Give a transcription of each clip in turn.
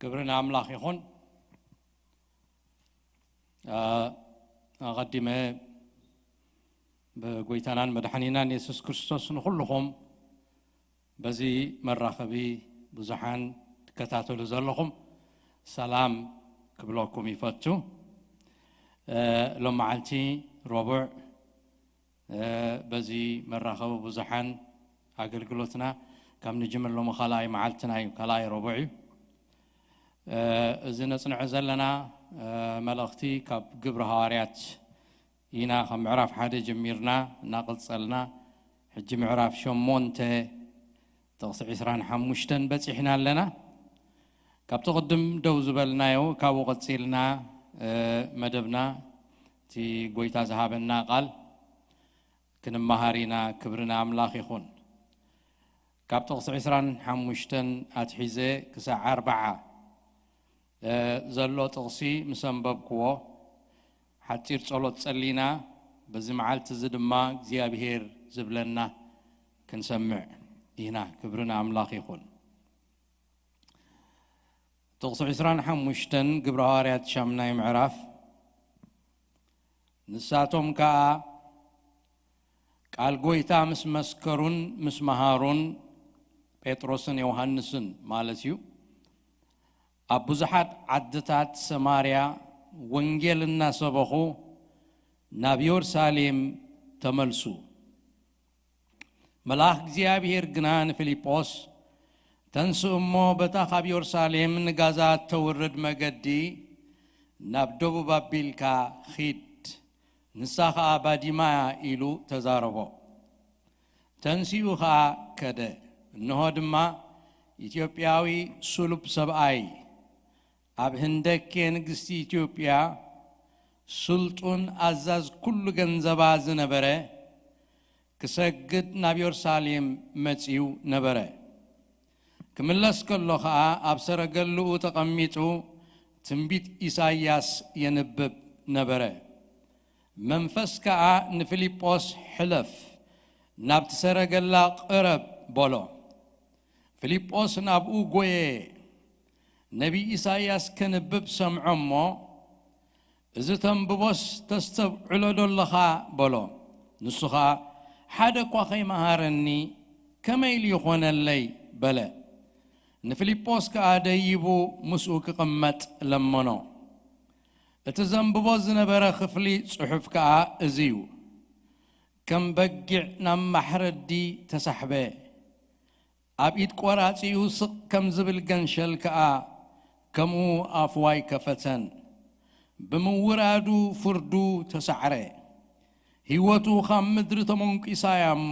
ክብሪ ንኣምላኽ ይኹን። ኣ፣ ኣቐዲመ ብጎይታናን መድሓኒናን የሱስ ክርስቶስ ንኹልኹም በዚ መራኸቢ ብዙሓን ትከታተሉ ዘለኹም ሰላም ክብለኩም ይፈቱ። እ፣ ሎም መዓልቲ ረቡዕ፣ እ፣ በዚ መራኸቢ ብዙሓን ኣገልግሎትና ካብ ንጅምር ሎሚ ካልኣይ መዓልትና እዩ፣ ካልኣይ ረቡዕ እዩ። እ፣ እዚ ነጽንዖ ዘለና፣ እ፣ መልእኽቲ ካብ ግብሪ ሃዋርያት ኢና፣ ካብ ምዕራፍ ሓደ ጀሚርና እናቐጸልና ሕጂ ምዕራፍ ሸሞንተ ጥቕሲ ዕስራን ሓሙሽተን በጺሕና ኣለና። ካብቲ ቅድም ደው ዝበልናዮ ካብኡ ቀጺልና፣ እ፣ መደብና እቲ ጎይታ ዝሃበና ቃል ክንመሃር ኢና። ክብሪ ንኣምላኽ ይኹን። ካብ ጥቕሲ ዕስራን ሓሙሽተን ኣትሒዘ ክሳዕ ኣርብዓ፣ እ፣ ዘሎ ጥቕሲ ምስ ኣንበብክዎ ሓጺር ጸሎት ጸሊና፣ በዚ መዓልቲ እዚ ድማ እግዚኣብሄር ዝብለና ክንሰምዕ ኢና። ክብሪ ንኣምላኽ ይኹን። ጥቕሲ ዕስራን ሓሙሽተን ግብረ ሃዋርያት ሻምናይ ምዕራፍ። ንሳቶም ከኣ ቃል ጎይታ ምስ መስከሩን ምስ መሃሩን፣ ጴጥሮስን ዮሃንስን ማለት እዩ፣ ኣብ ብዙሓት ዓድታት ሰማርያ ወንጌል እናሰበኹ ናብ የሩሳሌም ተመልሱ። መልኣኽ እግዚኣብሔር ግና ንፊልጶስ፣ "ተንስእ እሞ በታ ካብ የሩሳሌም ንጋዛ እተውርድ መገዲ ናብ ደቡብ ኣቢልካ ኺድ፣ ንሳ ኸኣ ባዲማ እያ" ኢሉ ተዛረቦ። ተንሲኡ ኸኣ ከደ። እንሆ ድማ፣ ኢትዮጵያዊ ስሉብ ሰብኣይ፣ ኣብ ህንደኬ ንግስቲ ኢትዮጵያ ስልጡን ኣዛዝ ኩሉ ገንዘባ ዝነበረ፣ ክሰግድ ናብ የሩሳሌም መጺኡ ነበረ። ክምለስ ከሎ ኸኣ ኣብ ሰረገልኡ ተቐሚጡ ትንቢት ኢሳይያስ የንብብ ነበረ። መንፈስ ከኣ ንፊልጶስ፣ "ሕለፍ፣ ናብቲ ሰረገላ ቅረብ" በሎ። ፊልጶስ ናብኡ ጐየ። ነቢይ ኢሳይያስ ከንብብ ሰምዖ እሞ፣ "እዚ ተንብቦስ ተስተብዕሎ ዶ ኣለኻ?" በሎ። ንሱ ኸኣ፣ "ሓደ እኳ ኸይመሃረኒ ከመይ ኢሉ ይኾነለይ?" በለ። ንፊልጶስ ከኣ ደይቡ ምስኡ ክቕመጥ ለመኖ። እቲ ዘንብቦ ዝነበረ ክፍሊ ጽሑፍ ከኣ እዚ እዩ። ከም በጊዕ ናብ ማሕረዲ ተሳሕበ። ኣብ ኢድ ቆራጺኡ ስቕ ከም ዝብል ገንሸል ከኣ ከምኡ ኣፉ ኣይከፈተን። ብምውራዱ ፍርዱ ተሳዕረ። ህይወቱ ካብ ምድሪ ተመንቂሳ እያ እሞ፣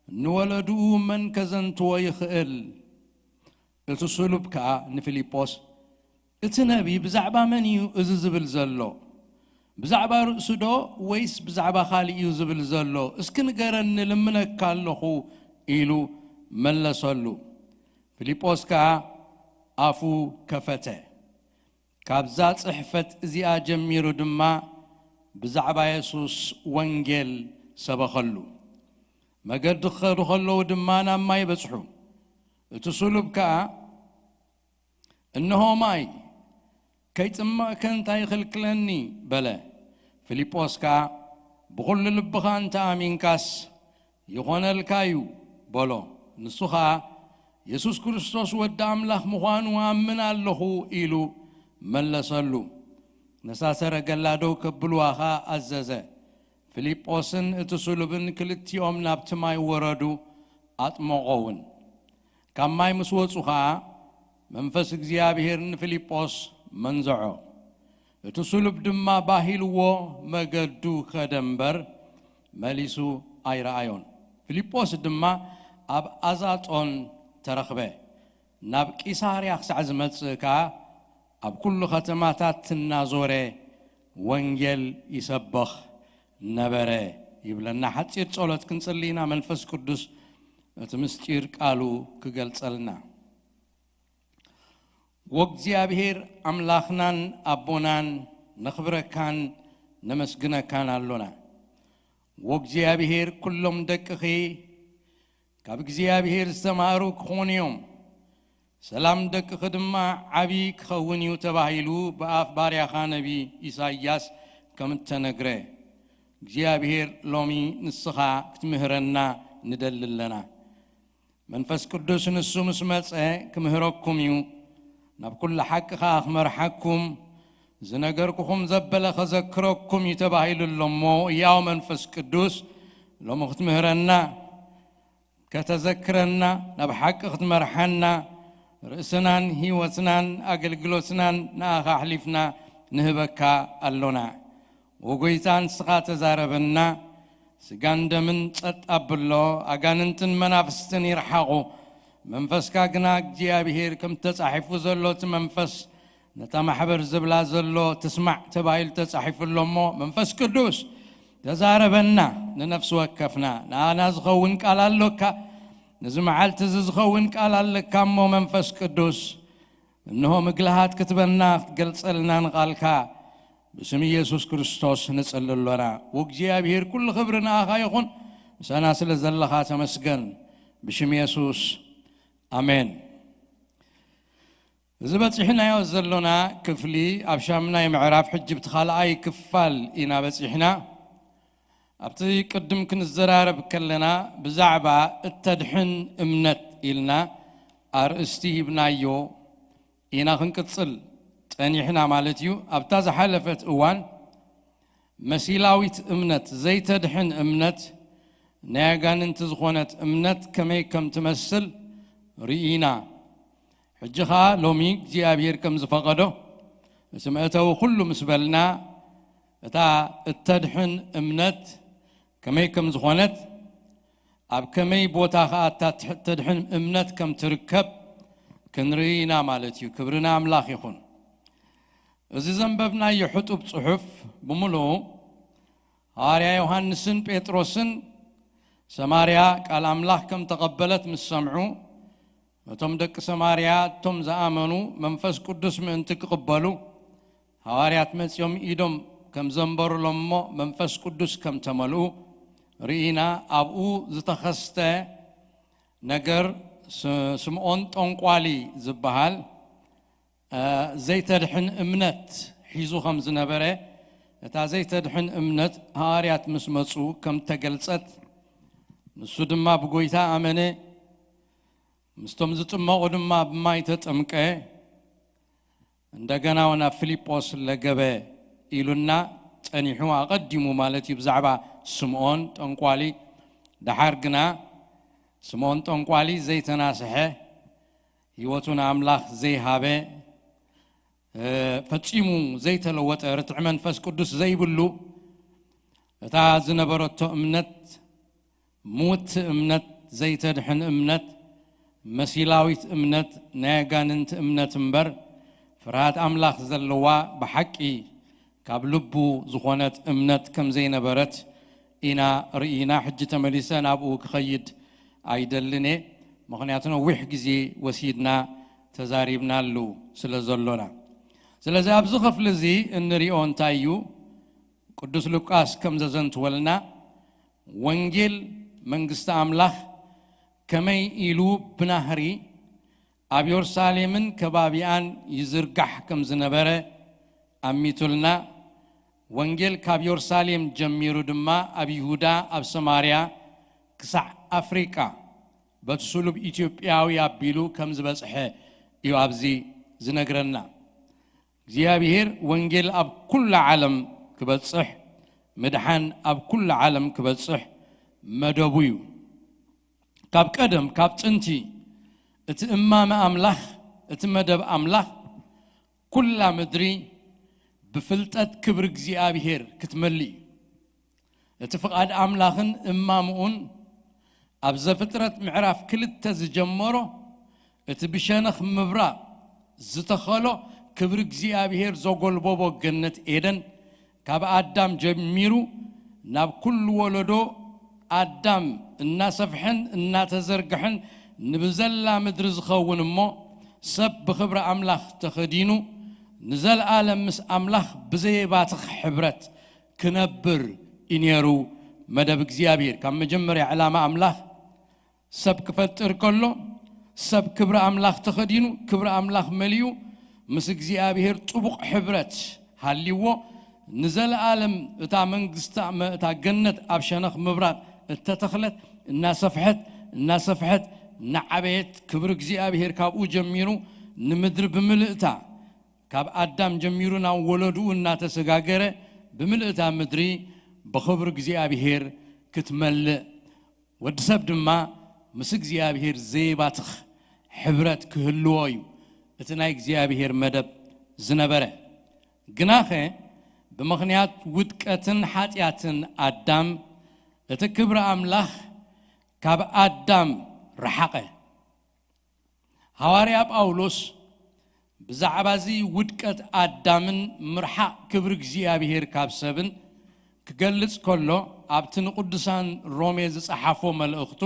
ንወለድኡ መን ከዘንትዎ ይኽእል? እቲ ስሉብ ከኣ ንፊልጶስ፣ "እቲ ነቢ ብዛዕባ መን እዩ እዚ ዝብል ዘሎ? ብዛዕባ ርእሱ ዶ ወይስ ብዛዕባ ካልእ እዩ ዝብል ዘሎ? እስኪ ንገረኒ፣ ልምነካ ኣለኹ" ኢሉ መለሰሉ። ፊልጶስ ከኣ ኣፉ ከፈተ። ካብዛ ጽሕፈት እዚኣ ጀሚሩ ድማ ብዛዕባ የሱስ ወንጌል ሰበኸሉ። መገዲ ክኸዱ ከለዉ ድማ ናብ ማይ በጽሑ። እቲ ስሉብ ከኣ፣ "እንሆ ማይ፣ ከይጽመቕከ እንታይ ይኽልክለኒ?" በለ። ፊልጶስ ከኣ፣ "ብኹሉ ልብኻ እንተ ኣሚንካስ ይኾነልካ እዩ" በሎ። ንሱ ኸኣ፣ "የሱስ ክርስቶስ ወዲ ኣምላኽ ምዃኑ ኣምን ኣለኹ" ኢሉ መለሰሉ። ነታ ሰረገላ ደው ከብልዋ ኸኣ ኣዘዘ። ፊልጶስን እቲ ስሉብን ክልቲኦም ናብቲ ማይ ወረዱ፣ ኣጥመቖ እውን። ካብ ማይ ምስ ወጹ ኸኣ፣ መንፈስ እግዚኣብሔር ንፊልጶስ መንዝዖ። እቲ ስሉብ ድማ ባህ ኢልዎ መገዱ ከደ እምበር፣ መሊሱ ኣይረኣዮን። ፊልጶስ ድማ ኣብ ኣዛጦን ተረኽበ። ናብ ቂሳርያ ክሳዕ ዝመጽእ ከኣ፣ ኣብ ኩሉ ከተማታት እናዞረ ወንጌል ይሰብኽ ነበረ ይብለና። ሓጺር ጸሎት ክንጽሊ ኢና፣ መንፈስ ቅዱስ እቲ ምስጢር ቃሉ ክገልጸልና። ወእግዚኣብሔር ኣምላኽናን ኣቦናን፣ ነኽብረካን ነመስግነካን ኣሎና። ወእግዚኣብሔር፣ ኩሎም ደቅኺ ካብ እግዚኣብሔር ዝተማህሩ ክኾኑ እዮም። ሰላም ደቅኺ ድማ ዓቢ ክኸውን እዩ ተባሂሉ ብኣፍ ባርያኻ ነቢ ኢሳይያስ ከም እተነግረ፣ እግዚኣብሔር ሎሚ ንስኻ ክትምህረና ንደሊ ኣለና። መንፈስ ቅዱስ ንሱ ምስ መጸ ክምህረኩም እዩ፣ ናብ ኩሉ ሓቂ ኸኣ ክመርሓኩም፣ ዝነገርኩኹም ዘበለ ኸዘክረኩም እዩ ተባሂሉ ኣሎ እሞ፣ ያው መንፈስ ቅዱስ ሎሚ ክትምህረና፣ ከተዘክረና፣ ናብ ሓቂ ክትመርሓና፣ ርእስናን ህይወትናን ኣገልግሎትናን ንኣኻ ኣሕሊፍና ንህበካ ኣሎና። ወጎይታ ንስኻ ተዛረበና፣ ስጋን ደምን ጸጥ ኣብሎ፣ ኣጋንንትን መናፍስትን ይርሓቑ። መንፈስካ ግና እግዚኣብሔር ከም ተጻሒፉ ዘሎ እቲ መንፈስ ነታ ማሕበር ዝብላ ዘሎ ትስማዕ ተባሂሉ ተጻሒፉ ኣሎ እሞ መንፈስ ቅዱስ ተዛረበና። ንነፍሲ ወከፍና ንኣና ዝኸውን ቃል ኣሎካ፣ ነዚ መዓልቲ እዚ ዝኸውን ቃል ኣለካ እሞ መንፈስ ቅዱስ እንሆ ምግልሃት ክትበና ክትገልጸልና ንቓልካ ብስም ኢየሱስ ክርስቶስ ንጽሊ ኣሎና። ወእግዚኣብሔር ኩሉ ክብሪ ንኣኻ ይኹን፣ ምሳና ስለ ዘለኻ ተመስገን። ብሽም የሱስ ኣሜን። እዚ በጺሕናዮ ዘሎና ክፍሊ ኣብ ሻምናይ ምዕራፍ ሕጂ ብቲ ካልኣይ ክፋል ኢና በጺሕና። ኣብቲ ቅድም ክንዘራረብ ከለና ብዛዕባ እተድሕን እምነት ኢልና ኣርእስቲ ሂብናዮ ኢና ክንቅጽል ጸኒሕና ማለት እዩ። ኣብታ ዝሓለፈት እዋን መሲላዊት እምነት፣ ዘይተድሕን እምነት፣ ናይ ኣጋንንቲ ዝኾነት እምነት ከመይ ከም ትመስል ርኢና። ሕጂ ኸኣ ሎሚ እግዚኣብሔር ከም ዝፈቐዶ እቲ መእተዊ ኩሉ ምስ በልና፣ እታ እተድሕን እምነት ከመይ ከም ዝኾነት፣ ኣብ ከመይ ቦታ ኸኣ እታ ትሕ-፣ ተድሕን እምነት ከም ትርከብ ክንርኢ ኢና ማለት እዩ። ክብሪ ንኣምላኽ ይኹን። እዚ ዘንበብናዮ ሕጡብ ጽሑፍ ብምሉኡ ሃዋርያ ዮሃንስን ጴጥሮስን ሰማርያ ቃል ኣምላኽ ከም ተቐበለት ምስ ሰምዑ፣ እቶም ደቂ ሰማርያ እቶም ዝኣመኑ መንፈስ ቅዱስ ምእንቲ ክቕበሉ ሃዋርያት መጺኦም ኢዶም ከም ዘንበሩሎም እሞ መንፈስ ቅዱስ ከም ተመልኡ ርኢና። ኣብኡ ዝተኸስተ ነገር ስ-፣ ስምዖን ጠንቋሊ ዝበሃል፣ እ፣ ዘይተድሕን እምነት ሒዙ ከም ዝነበረ፣ እታ ዘይተድሕን እምነት ሃዋርያት ምስ መጹ ከም ተገልጸት፣ ንሱ ድማ ብጎይታ ኣመነ፣ ምስቶም ዝጥመቑ ድማ ብማይ ተጠምቀ። እንደገና እውን ኣብ ፊልጶስ ለገበ ኢሉና ጸኒሑ ኣቐዲሙ ማለት እዩ ብዛዕባ ስምዖን ጠንቋሊ። ደሓር ግና ስምዖን ጠንቋሊ ዘይተናስሐ፣ ህይወቱ ንኣምላኽ ዘይሃበ፣ እ፣ ፈጺሙ ዘይተለወጠ፣ ርትዒ መንፈስ ቅዱስ ዘይብሉ፣ እታ ዝነበረቶ እምነት ምውቲ እምነት፣ ዘይተድሕን እምነት፣ መሲላዊት እምነት፣ ናይ ኣጋንንቲ እምነት እምበር፣ ፍርሃት ኣምላኽ ዘለዋ ብሓቂ ካብ ልቡ ዝኾነት እምነት ከም ዘይነበረት ኢና ርኢና። ሕጂ ተመሊሰ ናብኡ ክኸይድ ኣይደልን እየ፣ ምኽንያቱ ነዊሕ ግዜ ወሲድና ተዛሪብናሉ ስለ ዘሎና። ስለዚ ኣብዚ ክፍሊ እዚ እንሪኦ እንታይ እዩ? ቅዱስ ሉቃስ ከም ዘዘንትወልና፣ ወንጌል መንግስቲ ኣምላኽ ከመይ ኢሉ ብናህሪ ኣብ የሩሳሌምን ከባቢኣን ይዝርጋሕ ከም ዝነበረ ኣሚቱልና። ወንጌል ካብ የሩሳሌም ጀሚሩ ድማ ኣብ ይሁዳ፣ ኣብ ሰማርያ፣ ክሳዕ ኣፍሪቃ በቲ ስሉብ ኢትዮጵያዊ ኣቢሉ ከም ዝበጽሐ እዩ ኣብዚ ዝነግረና። እግዚኣብሔር ወንጌል ኣብ ኩሉ ዓለም ክበጽሕ፣ ምድሓን ኣብ ኩሉ ዓለም ክበጽሕ መደቡ እዩ። ካብ ቀደም፣ ካብ ጥንቲ፣ እቲ እማመ ኣምላኽ፣ እቲ መደብ ኣምላኽ፣ ኩላ ምድሪ ብፍልጠት ክብሪ እግዚኣብሔር ክትመልእ እዩ። እቲ ፍቓድ ኣምላኽን እማምኡን ኣብ ዘፍጥረት ምዕራፍ ክልተ ዝጀመሮ፣ እቲ ብሸነኽ ምብራቕ ዝተኸሎ ክብሪ እግዚኣብሔር ዘጎልበቦ ገነት ኤደን፣ ካብ ኣዳም ጀሚሩ ናብ ኩሉ ወለዶ ኣዳም እናሰፍሐን እናተዘርግሐን ንብዘላ ምድሪ ዝኸውን እሞ፣ ሰብ ብኽብሪ ኣምላኽ ተኸዲኑ ንዘለኣለም ምስ ኣምላኽ ብዘየባትኽ ሕብረት ክነብር እዩ ነይሩ መደብ እግዚኣብሔር። ካብ መጀመርያ ዕላማ ኣምላኽ ሰብ ክፈጥር ከሎ፣ ሰብ ክብሪ ኣምላኽ ተኸዲኑ፣ ክብሪ ኣምላኽ መሊኡ፣ ምስ እግዚኣብሔር ጥቡቕ ሕብረት ሃልይዎ፣ ንዘለኣለም እታ መንግስታ፣ እታ ገነት ኣብ ሸነኽ ምብራቕ እተተኽለት፣ እናሰፍሐት፣ እናሰፍሐት፣ እናዓበየት፣ ክብሪ እግዚኣብሔር ካብኡ ጀሚሩ ንምድሪ ብምልእታ፣ ካብ ኣዳም ጀሚሩ ናብ ወለድኡ እናተሰጋገረ፣ ብምልእታ ምድሪ ብኽብሪ እግዚኣብሔር ክትመልእ፣ ወዲ ሰብ ድማ ምስ እግዚኣብሔር ዘይባትኽ ሕብረት ክህልዎ እዩ እቲ ናይ እግዚኣብሔር መደብ ዝነበረ። ግናኸ፣ ብምኽንያት ውድቀትን ሓጢኣትን ኣዳም፣ እቲ ክብሪ ኣምላኽ ካብ ኣዳም ረሓቐ። ሃዋርያ ጳውሎስ ብዛዕባ እዚ ውድቀት ኣዳምን ምርሓቕ ክብሪ እግዚኣብሔር ካብ ሰብን ክገልጽ ከሎ፣ ኣብቲ ንቅዱሳን ሮሜ ዝጸሓፎ መልእኽቱ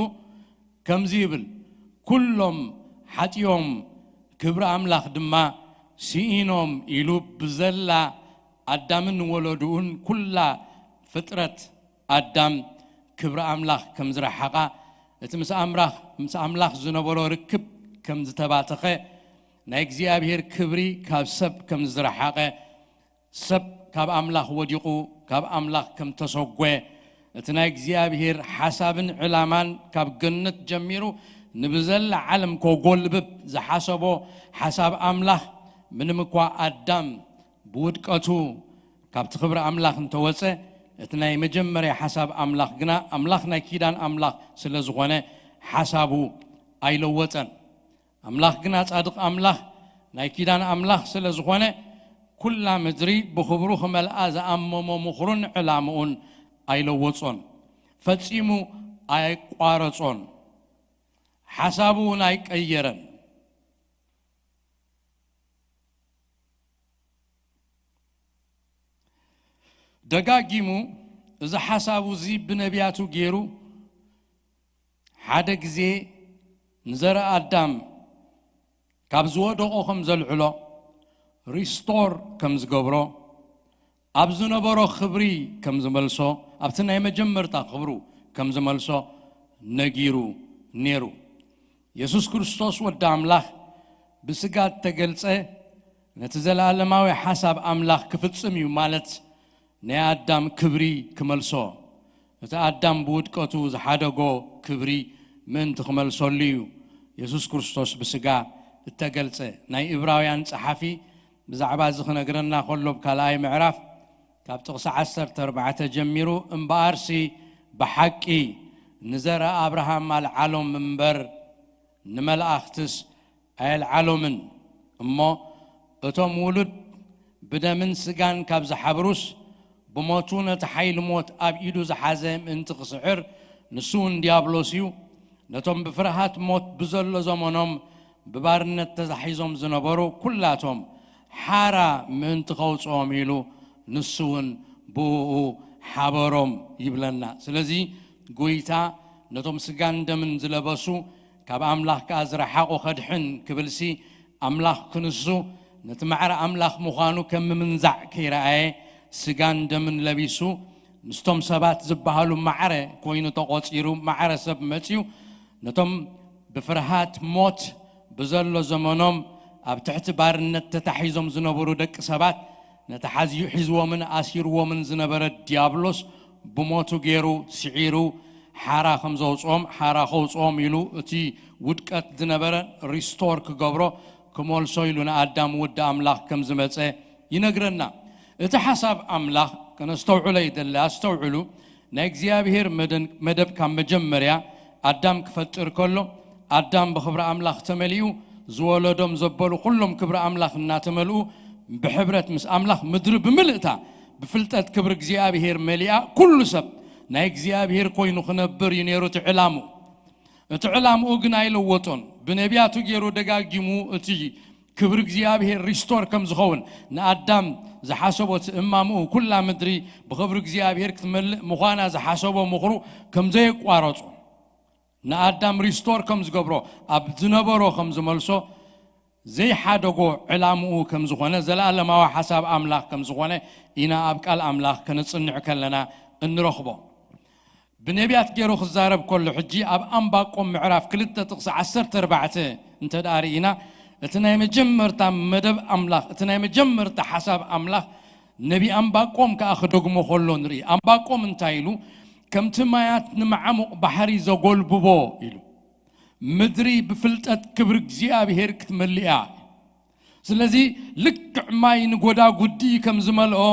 ከምዚ ይብል፣ "ኩሎም ሓጢኦም፣ ክብሪ ኣምላኽ ድማ ስኢኖም" ኢሉ፣ ብዘላ ኣዳምን ወለድኡን ኩላ ፍጥረት ኣዳም ክብሪ ኣምላኽ ከም ዝረሓቓ፣ እቲ ምስ ኣምራኽ-፣ ምስ ኣምላኽ ዝነበሮ ርክብ ከም ዝተባተኸ፣ ናይ እግዚኣብሔር ክብሪ ካብ ሰብ ከም ዝረሓቐ፣ ሰብ ካብ ኣምላኽ ወዲቑ፣ ካብ ኣምላኽ ከም ተሰጎ፣ እቲ ናይ እግዚኣብሔር ሓሳብን ዕላማን ካብ ገነት ጀሚሩ ንብዘላ ዓለም ከጎልብብ ዝሓሰቦ ሓሳብ ኣምላኽ፣ ምንም እኳ ኣዳም ብውድቀቱ ካብቲ ክብሪ ኣምላኽ እንተወጸ፣ እቲ ናይ መጀመርያ ሓሳብ ኣምላኽ ግና፣ ኣምላኽ ናይ ኪዳን ኣምላኽ ስለ ዝኾነ፣ ሓሳቡ ኣይለወጠን። ኣምላኽ ግና ጻድቕ ኣምላኽ፣ ናይ ኪዳን ኣምላኽ ስለ ዝኾነ፣ ኩላ ምድሪ ብኽብሩ ክመልኣ ዝኣመሞ ምኽሩን ዕላምኡን ኣይለወጾን። ፈጺሙ ኣየቋረጾን። ሓሳቡ እውን ኣይቀየረን። ደጋጊሙ እዚ ሓሳቡ እዚ ብነቢያቱ ገይሩ፣ ሓደ ግዜ ንዘረ ኣዳም ካብ ዝወደቖ ከም ዘልዕሎ፣ ሪስቶር ከም ዝገብሮ፣ ኣብ ዝነበሮ ክብሪ ከም ዝመልሶ፣ ኣብቲ ናይ መጀመርታ ክብሩ ከም ዝመልሶ ነጊሩ ነይሩ። የሱስ ክርስቶስ ወዲ ኣምላኽ ብስጋ እተገልጸ፣ ነቲ ዘለኣለማዊ ሓሳብ ኣምላኽ ክፍጽም እዩ፣ ማለት ናይ ኣዳም ክብሪ ክመልሶ፣ እቲ ኣዳም ብውድቀቱ ዝሓደጎ ክብሪ ምእንቲ ክመልሰሉ እዩ የሱስ ክርስቶስ ብስጋ እተገልጸ። ናይ እብራውያን ጸሓፊ ብዛዕባ እዚ ክነግረና ከሎ፣ ኣብ ካልኣይ ምዕራፍ ካብ ጥቕሲ ዓሰርተ ኣርባዕተ ጀሚሩ፣ "እምበኣርሲ ብሓቂ ንዘረ ኣብርሃም ኣልዓሎም እምበር፣ ንመላእኽትስ ኣየልዓሎምን። እሞ እቶም ውሉድ ብደምን ስጋን ካብ ዝሓብሩስ፣ ብሞቱ ነቲ ሓይሊ ሞት ኣብ ኢዱ ዝሓዘ ምእንቲ ክስዕር፣ ንሱ እውን ዲያብሎስ እዩ። ነቶም ብፍርሃት ሞት ብዘሎ ዘመኖም ብባርነት ተታሒዞም ዝነበሩ ኩላቶም ሓራ ምእንቲ ከውጽኦም ኢሉ፣ ንሱ እውን ብእኡ ሓበሮም" ይብለና። ስለዚ፣ ጎይታ ነቶም ስጋን ደምን ዝለበሱ፣ ካብ ኣምላኽ ከኣ ዝረሓቑ ከድሕን ክብልሲ፣ ኣምላኽ ክንሱ፣ ነቲ ማዕረ ኣምላኽ ምዃኑ ከም ምምንዛዕ ከይረኣየ፣ ስጋን ደምን ለቢሱ፣ ምስቶም ሰባት ዝበሃሉ ማዕረ ኮይኑ ተቖጺሩ፣ ማዕረ ሰብ መጺኡ፣ ነቶም ብፍርሃት ሞት ብዘሎ ዘመኖም ኣብ ትሕቲ ባርነት ተታሒዞም ዝነበሩ ደቂ ሰባት፣ ነቲ ሓዝዩ ሒዝዎምን ኣሲርዎምን ዝነበረ ዲያብሎስ ብሞቱ ገይሩ ስዒሩ፣ ሓራ ከም ዘውጽኦም፣ ሓራ ከውጽኦም ኢሉ፣ እቲ ውድቀት ዝነበረ ሪስቶር ክገብሮ፣ ክመልሶ ኢሉ ንኣዳም ወዲ ኣምላኽ ከም ዝመጸ ይነግረና። እቲ ሓሳብ ኣምላኽ ከነስተውዕሎ ይደሊ። ኣስተውዕሉ፣ ናይ እግዚኣብሔር መደን-፣ መደብ ካብ መጀመርያ ኣዳም ክፈጥር ከሎ፣ ኣዳም ብኽብሪ ኣምላኽ ተመሊኡ፣ ዝወለዶም ዘበሉ ኩሎም ክብሪ ኣምላኽ እናተመልኡ፣ ብሕብረት ምስ ኣምላኽ ምድሪ ብምልእታ ብፍልጠት ክብሪ እግዚኣብሔር መሊኣ፣ ኩሉ ሰብ ናይ እግዚኣብሔር ኮይኑ ክነብር እዩ ነይሩ እቲ ዕላምኡ። እቲ ዕላምኡ ግን ኣይለወጦን። ብነቢያቱ ገይሩ ደጋጊሙ እቲ ክብሪ እግዚኣብሔር ሪስቶር ከም ዝኸውን፣ ንኣዳም ዝሓሰቦ እቲ እማምኡ፣ ኩላ ምድሪ ብኽብሪ እግዚኣብሔር ክትመልእ ምዃና ዝሓሰቦ ምኽሩ ከም ዘየቋረጾ፣ ንኣዳም ሪስቶር ከም ዝገብሮ፣ ኣብ ዝነበሮ ከም ዝመልሶ፣ ዘይሓደጎ ዕላምኡ ከም ዝኾነ፣ ዘለኣለማዊ ሓሳብ ኣምላኽ ከም ዝኾነ ኢና ኣብ ቃል ኣምላኽ ከነጽንዕ ከለና እንረኽቦ። ብነቢያት ገይሩ ክዛረብ ከሎ ሕጂ ኣብ ኣንባቆም ምዕራፍ ክልተ ጥቕሲ ዓሰርተ ኣርባዕተ እንተ ደኣ ርኢና፣ እቲ ናይ መጀመርታ መደብ ኣምላኽ፣ እቲ ናይ መጀመርታ ሓሳብ ኣምላኽ ነቢ ኣንባቆም ከኣ ክደግሞ ከሎ ንርኢ። ኣንባቆም እንታይ ኢሉ? "ከምቲ ማያት ንመዓሙቕ ባሕሪ ዘጎልብቦ" ኢሉ፣ "ምድሪ ብፍልጠት ክብሪ እግዚኣብሔር ክትመልእ እያ." ስለዚ ልክዕ ማይ ንጎዳጉዲ ከም ዝመልኦ፣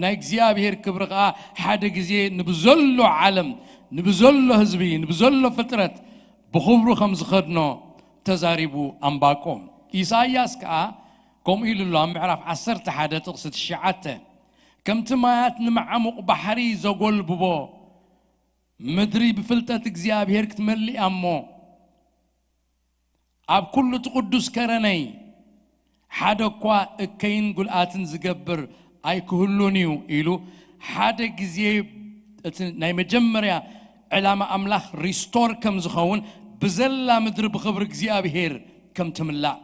ናይ እግዚኣብሔር ክብሪ ከኣ ሓደ ግዜ ንብዘሎ ዓለም፣ ንብዘሎ ህዝቢ፣ ንብዘሎ ፍጥረት ብኽብሩ ከም ዝኸድኖ ተዛሪቡ ኣንባቆም። ኢሳይያስ ከኣ ከምኡ ኢሉ ኣሎ ኣብ ምዕራፍ ዓሰርተ ሓደ ጥቕሲ ትሽዓተ፣ "ከምቲ ማያት ንመዓሙቕ ባሕሪ ዘጎልብቦ፣ ምድሪ ብፍልጠት እግዚኣብሔር ክትመልእ እያ እሞ፣ ኣብ ኩሉ እቲ ቅዱስ ከረነይ ሓደ እኳ እከይን ጉልኣትን ዝገብር ኣይክህሉን እዩ" ኢሉ፣ ሓደ ግዜ እቲ ናይ መጀመርያ ዕላማ ኣምላኽ ሪስቶር ከም ዝኸውን፣ ብዘላ ምድሪ ብኽብሪ እግዚኣብሔር ከም ትምላእ፣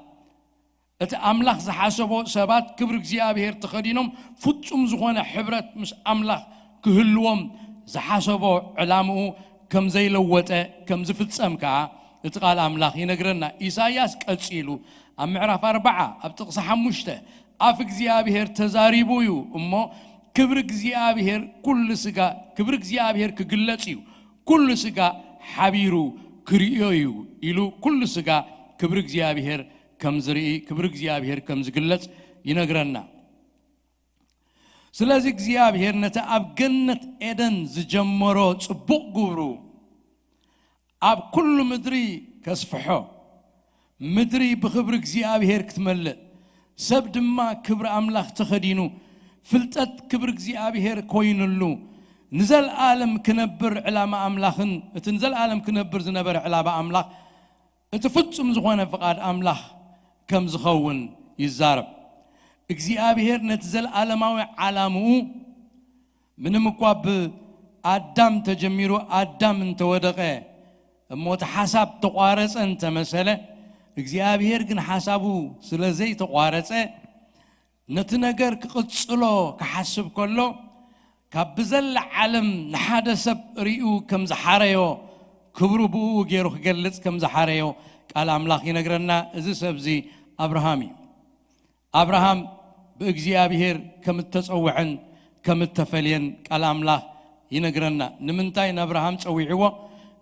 እቲ ኣምላኽ ዝሓሰቦ ሰባት ክብሪ እግዚኣብሔር ተኸዲኖም ፍጹም ዝኾነ ሕብረት ምስ ኣምላኽ ክህልዎም ዝሓሰቦ ዕላምኡ ከም ዘይለወጠ፣ ከም ዝፍጸም ከኣ እቲ ቃል ኣምላኽ ይነግረና። ኢሳይያስ ቀጺሉ ኣብ ምዕራፍ ኣርብዓ ኣብ ጥቕሲ ሓሙሽተ፣ "ኣፍ እግዚኣብሔር ተዛሪቡ እዩ እሞ፣ ክብሪ እግዚኣብሔር ኩሉ ስጋ፣ ክብሪ እግዚኣብሔር ክግለጽ እዩ፣ ኩሉ ስጋ ሓቢሩ ክርእዮ እዩ" ኢሉ፣ ኩሉ ስጋ ክብሪ እግዚኣብሔር ከም ዝርኢ፣ ክብሪ እግዚኣብሔር ከም ዝግለጽ ይነግረና። ስለዚ እግዚኣብሔር ነቲ ኣብ ገነት ኤደን ዝጀመሮ ጽቡቕ ግብሩ ኣብ ኩሉ ምድሪ ከስፍሖ፣ ምድሪ ብኽብሪ እግዚኣብሔር ክትመልእ፣ ሰብ ድማ ክብሪ ኣምላኽ ተኸዲኑ፣ ፍልጠት ክብሪ እግዚኣብሔር ኮይኑሉ፣ ንዘለኣለም ክነብር ዕላማ ኣምላኽን፣ እቲ ንዘለኣለም ክነብር ዝነበረ ዕላማ ኣምላኽ፣ እቲ ፍጹም ዝኾነ ፍቓድ ኣምላኽ ከም ዝኸውን ይዛረብ። እግዚኣብሔር ነቲ ዘለኣለማዊ ዓላምኡ፣ ምንም እኳ ብኣዳም ተጀሚሩ ኣዳም እንተወደቐ፣ እሞ እቲ ሓሳብ ተቋረጸ እንተመሰለ፣ እግዚኣብሔር ግን ሓሳቡ ስለ ዘይተቋረጸ፣ ነቲ ነገር ክቕጽሎ ክሓስብ ከሎ፣ ካብ ብዘላ ዓለም ንሓደ ሰብ ርእዩ ከም ዝሓረዮ፣ ክብሩ ብእኡ ገይሩ ክገልጽ ከም ዝሓረዮ ቃል ኣምላኽ ይነግረና። እዚ ሰብ እዚ ኣብርሃም እዩ። ኣብርሃም ብእግዚኣብሔር ከም እተጸውዐን ከም እተፈልየን ቃል ኣምላኽ ይነግረና። ንምንታይ ንኣብርሃም ጸዊዕዎ?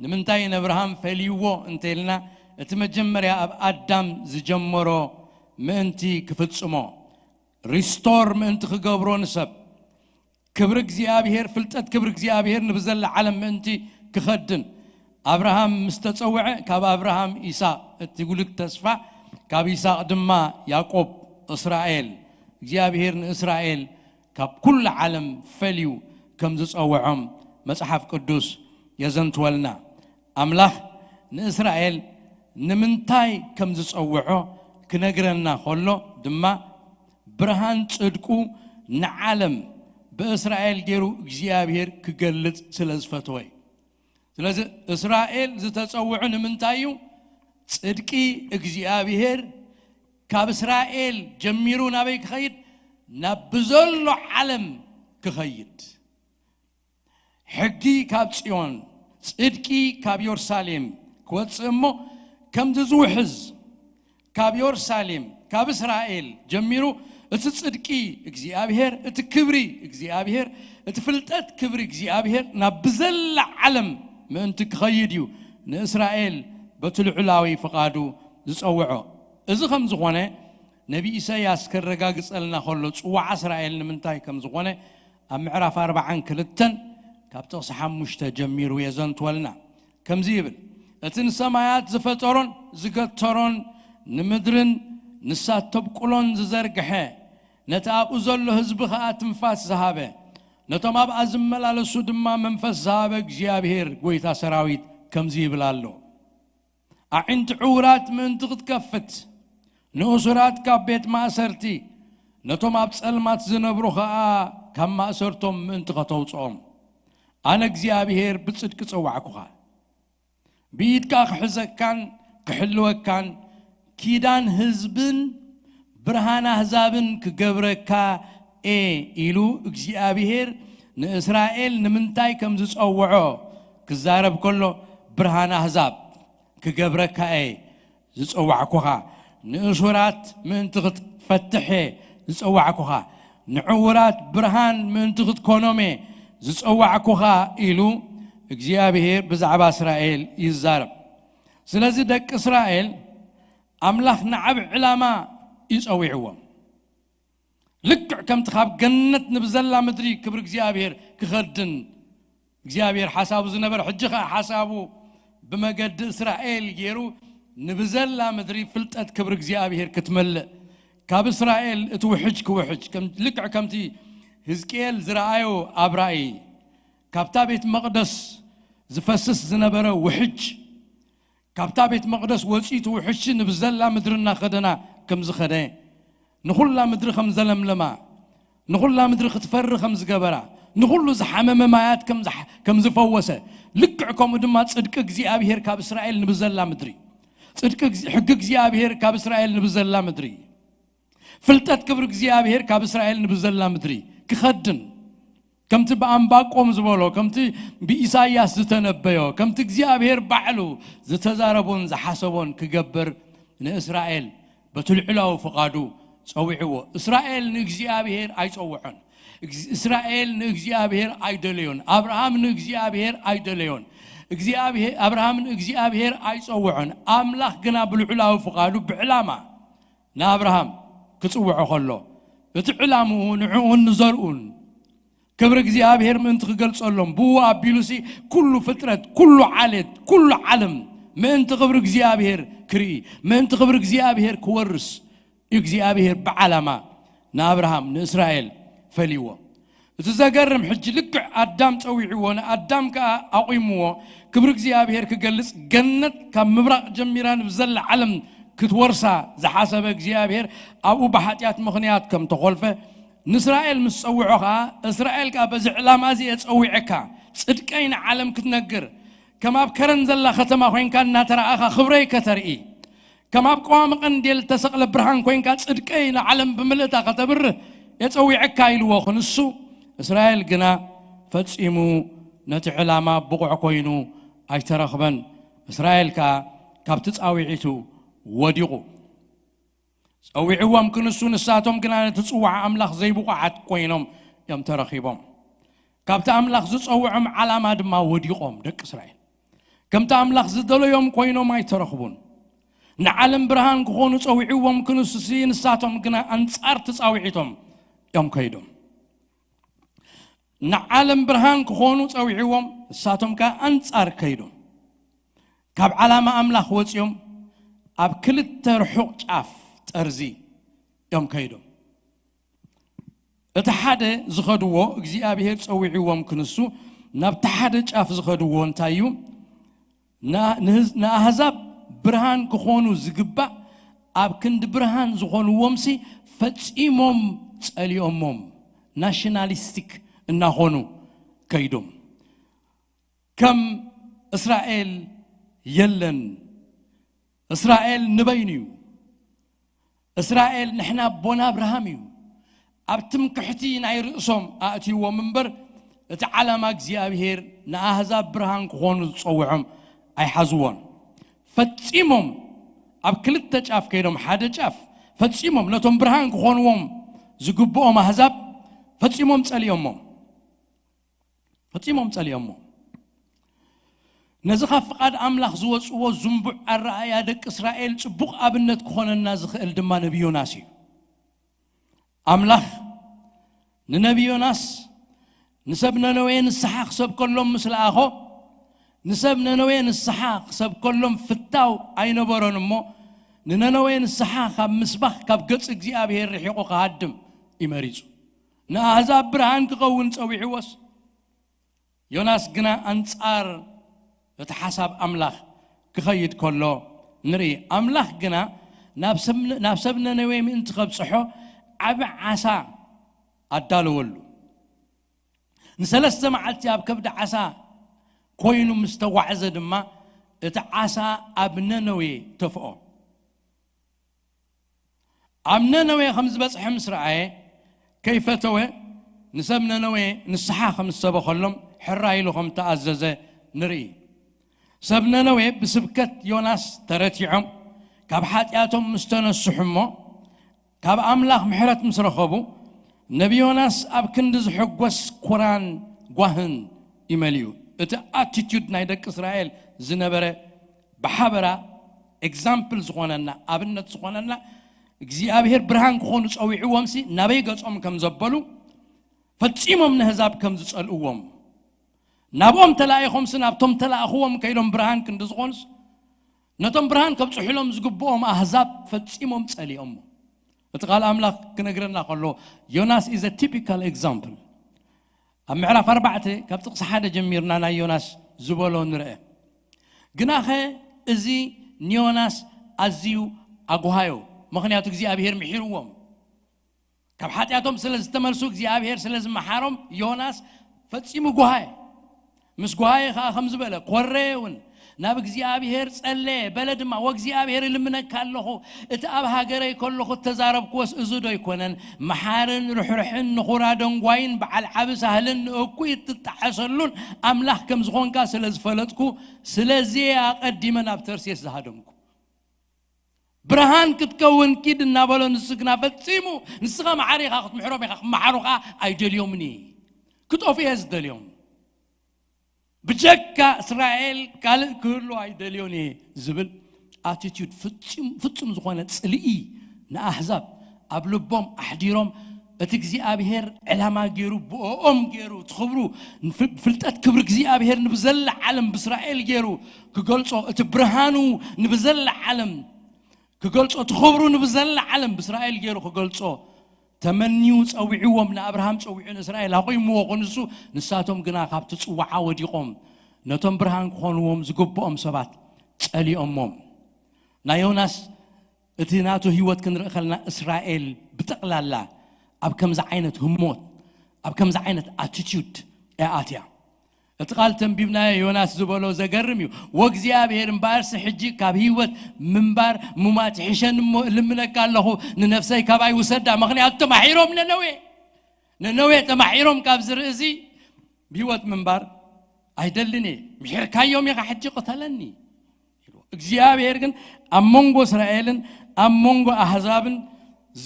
ንምንታይ ንኣብርሃም ፈልይዎ እንተ ኢልና፣ እቲ መጀመርያ ኣብ ኣዳም ዝጀመሮ ምእንቲ ክፍጽሞ፣ ሪስቶር ምእንቲ ክገብሮ ንሰብ፣ ክብሪ እግዚኣብሔር፣ ፍልጠት ክብሪ እግዚኣብሔር ንብዘላ ዓለም ምእንቲ ክኸድን፣ ኣብርሃም ምስ ተጸውዐ፣ ካብ ኣብርሃም ይስሐቅ እቲ ውሉድ ተስፋ፣ ካብ ይስሐቅ ድማ ያዕቆብ፣ እስራኤል፣ እግዚኣብሔር ንእስራኤል ካብ ኩሉ ዓለም ፈልዩ ከም ዝጸውዖም መጽሓፍ ቅዱስ የዘንትወልና። ኣምላኽ ንእስራኤል ንምንታይ ከም ዝጸውዖ ክነግረና ከሎ ድማ፣ ብርሃን ጽድቁ ንዓለም ብእስራኤል ገይሩ እግዚኣብሔር ክገልጽ ስለ ዝፈተወ እዩ። ስለዚ እስራኤል ዝተጸውዑ ንምንታይ እዩ? ጽድቂ እግዚኣብሔር ካብ እስራኤል ጀሚሩ ናበይ ክኸይድ? ናብ ብዘሎ ዓለም ክኸይድ። ሕጊ ካብ ጽዮን፣ ጽድቂ ካብ የሩሳሌም ክወጽእ እሞ፣ ከምዚ ዝውሕዝ ካብ የሩሳሌም፣ ካብ እስራኤል ጀሚሩ፣ እቲ ጽድቂ እግዚኣብሔር፣ እቲ ክብሪ እግዚኣብሔር፣ እቲ ፍልጠት ክብሪ እግዚኣብሔር ናብ ብዘላ ዓለም ምእንቲ ክኸይድ እዩ ንእስራኤል በቲ ልዑላዊ ፍቓዱ ዝጸውዖ። እዚ ከም ዝኾነ ነቢ ኢሳይያስ ከረጋግጸልና ከሎ፣ ጽዋዓ እስራኤል ንምንታይ ከም ዝኾነ ኣብ ምዕራፍ ኣርባዓን ክልተን ካብ ጥቕሲ ሓሙሽተ ጀሚሩ የዘንትወልና። ከምዚ ይብል፣ "እቲ ንሰማያት ዝፈጠሮን ዝገተሮን፣ ንምድርን ንሳ ተብቁሎን ዝዘርግሐ፣ ነቲ ኣብኡ ዘሎ ህዝቢ ኸኣ ትንፋስ ዝሃበ፣ ነቶም ኣብኣ ዝመላለሱ ድማ መንፈስ ዝሃበ እግዚኣብሔር፣ ጐይታ ሰራዊት ከምዚ ይብል ኣሎ፣ ኣዒንቲ ዕዉራት ምእንቲ ክትከፍት፣ ንእሱራት ካብ ቤት ማእሰርቲ፣ ነቶም ኣብ ጸልማት ዝነብሩ ኸኣ ካብ ማእሰርቶም ምእንቲ ኸተውጽኦም፣ ኣነ እግዚኣብሔር ብጽድቂ ጸዋዕኩኻ። ብኢድካ ክሕዘካን ክሕልወካን፣ ኪዳን ህዝብን ብርሃን ኣህዛብን ክገብረካ እየ" ኢሉ እግዚኣብሔር ንእስራኤል ንምንታይ ከም ዝጸውዖ ክዛረብ ከሎ፣ ብርሃን ኣህዛብ ክገብረካ እየ ዝጸዋዕኩኻ፣ ንእሱራት ምእንቲ ክትፈትሕ እየ ዝጸዋዕኩኻ፣ ንዕውራት ብርሃን ምእንቲ ክትኮኖም እየ ዝጸዋዕኩኻ ኢሉ እግዚኣብሔር ብዛዕባ እስራኤል ይዛረብ። ስለዚ ደቂ እስራኤል ኣምላኽ ንዓብ ዕላማ እዩ ጸዊዕዎም። ልክዕ ከምቲ ካብ ገነት ንብዘላ ምድሪ ክብሪ እግዚኣብሔር ክኸድን እግዚኣብሔር ሓሳቡ ዝነበረ፣ ሕጂ ኸኣ ሓሳቡ ብመገዲ እስራኤል ገይሩ ንብዘላ ምድሪ ፍልጠት ክብሪ እግዚኣብሔር ክትመልእ፣ ካብ እስራኤል እቲ ውሕጅ ክውሕጅ፣ ከም-፣ ልክዕ ከምቲ ህዝቅኤል ዝረኣዮ ኣብ ራእይ፣ ካብታ ቤት መቕደስ ዝፈስስ ዝነበረ ውሕጅ፣ ካብታ ቤት መቕደስ ወጺኡ እቲ ውሕጅ ንብዘላ ምድሪ እናኸደና ከም ዝኸደ፣ ንኹላ ምድሪ ከም ዘለምለማ፣ ንኹላ ምድሪ ክትፈሪ ከም ዝገበራ፣ ንኹሉ ዝሓመመ ማያት ከም ዝሓ-፣ ከም ዝፈወሰ፣ ልክዕ ከምኡ ድማ ጽድቂ እግዚኣብሔር ካብ እስራኤል ንብዘላ ምድሪ፣ ጽድቂ እግዚ-፣ ሕጊ እግዚኣብሔር ካብ እስራኤል ንብዘላ ምድሪ፣ ፍልጠት ክብሪ እግዚኣብሔር ካብ እስራኤል ንብዘላ ምድሪ ክኸድን፣ ከምቲ ብኣንባቆም ዝበሎ፣ ከምቲ ብኢሳይያስ ዝተነበዮ፣ ከምቲ እግዚኣብሔር ባዕሉ ዝተዛረቦን ዝሓሰቦን ክገብር ንእስራኤል በቲ ልዑላዊ ፍቓዱ ጸዊዕዎ። እስራኤል ንእግዚኣብሔር ኣይጸውዖን። እግዝ-፣ እስራኤል ንእግዚኣብሔር ኣይደለዮን። ኣብርሃም ንእግዚኣብሔር ኣይደለዮን። እግዚኣብሔር፣ ኣብርሃም ንእግዚኣብሔር ኣይጸውዖን። ኣምላኽ ግና ብልዑላዊ ፍቓዱ ብዕላማ ንኣብርሃም ክጽውዖ ከሎ፣ እቲ ዕላምኡ ንዕኡን ንዘርኡን ክብሪ እግዚኣብሔር ምእንቲ ክገልጸሎም፣ ብኡ ኣቢሉሲ ኩሉ ፍጥረት፣ ኩሉ ዓሌት፣ ኩሉ ዓለም ምእንቲ ክብሪ እግዚኣብሔር ክርኢ፣ ምእንቲ ክብሪ እግዚኣብሔር ክወርስ እዩ እግዚኣብሔር ብዓላማ ንኣብርሃም፣ ንእስራኤል ፈልይዎ። እቲ ዘገርም፣ ሕጂ ልክዕ ኣዳም ጸዊዕዎ፣ ንኣዳም ከኣ ኣቑምዎ፣ ክብሪ እግዚኣብሔር ክገልጽ፣ ገነት ካብ ምብራቕ ጀሚራ ንብዘላ ዓለም ክትወርሳ ዝሓሰበ እግዚኣብሔር ኣብኡ ብሓጢኣት ምኽንያት ከም ተኾልፈ፣ ንእስራኤል ምስ ጸውዖ ኸኣ፣ እስራኤል ከኣ በዚ ዕላማ እዚ እየ ጸዊዐካ፣ ጽድቀይ ንዓለም ክትነግር፣ ከም ኣብ ከረን ዘላ ከተማ ኮይንካ እናተረኣኻ ክብረይ ከተርኢ፣ ከም ኣብ ቀዋሚ ቀንዴል እተሰቕለ ብርሃን ኮይንካ ጽድቀይ ንዓለም ብምልእታ ከተብርህ እየ ጸዊዐካ ኢልዎ ክንሱ፣ እስራኤል ግና ፈጺሙ ነቲ ዕላማ ብቑዕ ኮይኑ ኣይተረኽበን። እስራኤል ከኣ ካብቲ ጻውዒቱ ወዲቑ። ጸዊዕዎም ክንሱ፣ ንሳቶም ግና ነቲ ጽዋዕ ኣምላኽ ዘይብቑዓት ኮይኖም እዮም ተረኺቦም። ካብቲ ኣምላኽ ዝጸውዖም ዓላማ ድማ ወዲቖም፣ ደቂ እስራኤል። ከምቲ ኣምላኽ ዝደለዮም ኮይኖም ኣይተረኽቡን። ንዓለም ብርሃን ክኾኑ ጸዊዕዎም ክንሱሲ፣ ንሳቶም ግና ኣንጻር እቲ ጻውዒቶም እዮም ከይዶም። ንዓለም ብርሃን ክኾኑ ጸዊዕዎም፣ ንሳቶም ከኣ ኣንጻር ከይዶም። ካብ ዓላማ ኣምላኽ ወጺኦም፣ ኣብ ክልተ ርሑቕ ጫፍ ጠርዚ እዮም ከይዶም። እቲ ሓደ ዝኸድዎ፣ እግዚኣብሔር ጸዊዕዎም ክንሱ፣ ናብቲ ሓደ ጫፍ ዝኸድዎ እንታይ እዩ? ና-፣ ንህዝ-፣ ንኣህዛብ ብርሃን ክኾኑ ዝግባእ፣ ኣብ ክንዲ ብርሃን ዝኾንዎምሲ ፈጺሞም ጸሊኦሞም፣ ናሽናሊስቲክ እናኾኑ ከይዶም። ከም እስራኤል የለን። እስራኤል ንበይኑ እዩ። እስራኤል ንሕና ኣቦና ኣብርሃም እዩ። ኣብ ትምክሕቲ ናይ ርእሶም ኣእትይዎም እምበር፣ እቲ ዓላማ እግዚኣብሔር ንኣህዛብ ብርሃን ክኾኑ ዝጸውዖም ኣይሓዝዎን። ፈጺሞም ኣብ ክልተ ጫፍ ከይዶም፣ ሓደ ጫፍ ፈጺሞም ነቶም ብርሃን ክኾንዎም ዝግብኦም ኣህዛብ ፈጺሞም ጸሊኦሞም። ፈጺሞም ጸሊኦሞ። ነዚ ካብ ፍቓድ ኣምላኽ ዝወጽዎ ዝንቡዕ ኣረኣእያ ደቂ እስራኤል ጽቡቕ ኣብነት ክኾነና ዝኽእል ድማ ነቢ ዮናስ እዩ። ኣምላኽ ንነቢ ዮናስ ንሰብ ነነዌ ንስሓ ክሰብከሎም ምስ ለኣኾ፣ ንሰብ ነነዌ ንስሓ ክሰብከሎም ፍታው ኣይነበሮን እሞ፣ ንነነዌ ንስሓ ካብ ምስባኽ ካብ ገጽ እግዚኣብሔር ርሒቑ ክሃድም እዩ መሪጹ። ንኣህዛብ ብርሃን ክኸውን ጸዊዕዎስ፣ ዮናስ ግና ኣንጻር እቲ ሓሳብ ኣምላኽ ክኸይድ ከሎ ንርኢ። ኣምላኽ ግና ናብ ሰብ፣ ናብ ሰብ ነነዌ ምእንቲ ከብጽሖ ዓቢ ዓሳ ኣዳለወሉ። ንሰለስተ መዓልቲ ኣብ ከብዲ ዓሳ ኮይኑ ምስ ተጓዕዘ ድማ፣ እቲ ዓሳ ኣብ ነነዌ ተፍኦ። ኣብ ነነዌ ከም ዝበጽሐ ምስ ረኣየ፣ ከይፈተወ ንሰብ ነነዌ ንስሓ ከም ዝሰበኸሎም፣ ሕራይ ኢሉ ከም ተኣዘዘ ንርኢ። ሰብ ነነዌ ብስብከት ዮናስ ተረቲዖም ካብ ሓጢኣቶም ምስ ተነስሑ እሞ፣ ካብ ኣምላኽ ምሕረት ምስ ረኸቡ፣ ነቢ ዮናስ ኣብ ክንዲ ዝሕጎስ፣ ኩራን ጓህን እዩ መሊኡ። እቲ ኣቲቲዩድ ናይ ደቂ እስራኤል ዝነበረ፣ ብሓበራ ኤግዛምፕል ዝኾነና፣ ኣብነት ዝኾነና፣ እግዚኣብሔር ብርሃን ክኾኑ ጸዊዕዎም ሲ ናበይ ገጾም ከም ዘበሉ፣ ፈጺሞም ነህዛብ ከም ዝጸልእዎም፣ ናብኦም ተላኢኾምሲ ናብቶም ተላእኽዎም ከይዶም ብርሃን ክንዲ ዝኾኑስ፣ ነቶም ብርሃን ከብጽሑሎም ዝግብኦም ኣህዛብ ፈጺሞም ጸሊኦሞ። እቲ ቃል ኣምላኽ ክነግረና ከሎ፣ ዮናስ is a typical example። ኣብ ምዕራፍ ኣርባዕተ ካብ ጥቕሲ ሓደ ጀሚርና ናይ ዮናስ ዝበሎ ንርአ። ግናኸ እዚ ንዮናስ ኣዝዩ ኣጉሃዮ፣ ምኽንያቱ እግዚኣብሔር ምሒርዎም። ካብ ሓጢኣቶም ስለ ዝተመልሱ እግዚኣብሔር ስለ ዝመሓሮም ዮናስ ፈጺሙ ጓሃየ። ምስ ጓሃየ ኸኣ ከም ዝበለ ኮረየ እውን፣ ናብ እግዚኣብሔር ጸለየ፣ በለ ድማ፣ "ወእግዚኣብሔር እልምነካ ኣለኹ፣ እቲ ኣብ ሃገረይ ከለኹ እተዛረብክዎስ እዚ ዶ ኣይኮነን? መሓርን ርሕሩሕን ንኹራ ደንጓይን በዓል ዓቢ ሳህልን ንእኩይ እትጠዓሰሉን ኣምላኽ ከም ዝኾንካ ስለ ዝፈለጥኩ፣ ስለዚ እየ ኣቐዲመ ናብ ተርሴስ ዝሃደምኩ። ብርሃን ክትከውን ኪድ" እናበሎ፣ ንሱ ግና ፈጺሙ፣ "ንስኻ መሓሪ ኢኻ፣ ክትምሕሮም ኢኻ፣ ክመሓሩ ኸኣ ኣይደልዮምን እየ፣ ክጠፍኡ እየ ዝደልዮም፣ ብጀካ እስራኤል ካልእ ክህሉ ኣይደልዮን እየ" ዝብል ኣቲቲዩድ፣ ፍጹም፣ ፍጹም ዝኾነ ጽልኢ ንኣህዛብ ኣብ ልቦም ኣሕዲሮም፣ እቲ እግዚኣብሔር ዕላማ ገይሩ፣ ብኦኦም ገይሩ፣ እቲ ክብሩ፣ ንፍ-፣ ፍልጠት ክብሪ እግዚኣብሔር ንብዘላ ዓለም ብእስራኤል ገይሩ ክገልጾ፣ እቲ ብርሃኑ ንብዘላ ዓለም ክገልጾ፣ እቲ ክብሩ ንብዘላ ዓለም ብእስራኤል ገይሩ ክገልጾ ተመንዩ ጸዊዕዎም፣ ንኣብርሃም ጸዊዑ ንእስራኤል ኣቑምዎ ክንሱ፣ ንሳቶም ግና ካብቲ ጽዋዓ ወዲቖም፣ ነቶም ብርሃን ክኾንዎም ዝግብኦም ሰባት ጸሊኦሞም። ናይ ዮናስ እቲ ናቱ ህይወት ክንርኢ ከለና፣ እስራኤል ብጠቕላላ ኣብ ከምዚ ዓይነት ህሞት፣ ኣብ ከምዚ ዓይነት ኣቲቲዩድ እያ ኣትያ። እቲ ቃል ተንቢብናዮ ዮናስ ዝበሎ ዘገርም እዩ። "ወእግዚኣብሔር እምበኣርሲ ሕጂ ካብ ህይወት ምንባር ምሟት ይሕሸኒ እሞ እልምነካ ኣለኹ፣ ንነፍሰይ ካባይ ውሰዳ፣ ምኽንያቱ ተማሒሮም ነነዌ፣ ነነዌ ተማሒሮም፣ ካብዚ ርእሲ ብህይወት ምንባር ኣይደልን እየ፣ ምሒርካዮም ኢኻ፣ ሕጂ ቅተለኒ" ኢሉ። እግዚኣብሔር ግን ኣብ መንጎ እስራኤልን ኣብ መንጎ ኣህዛብን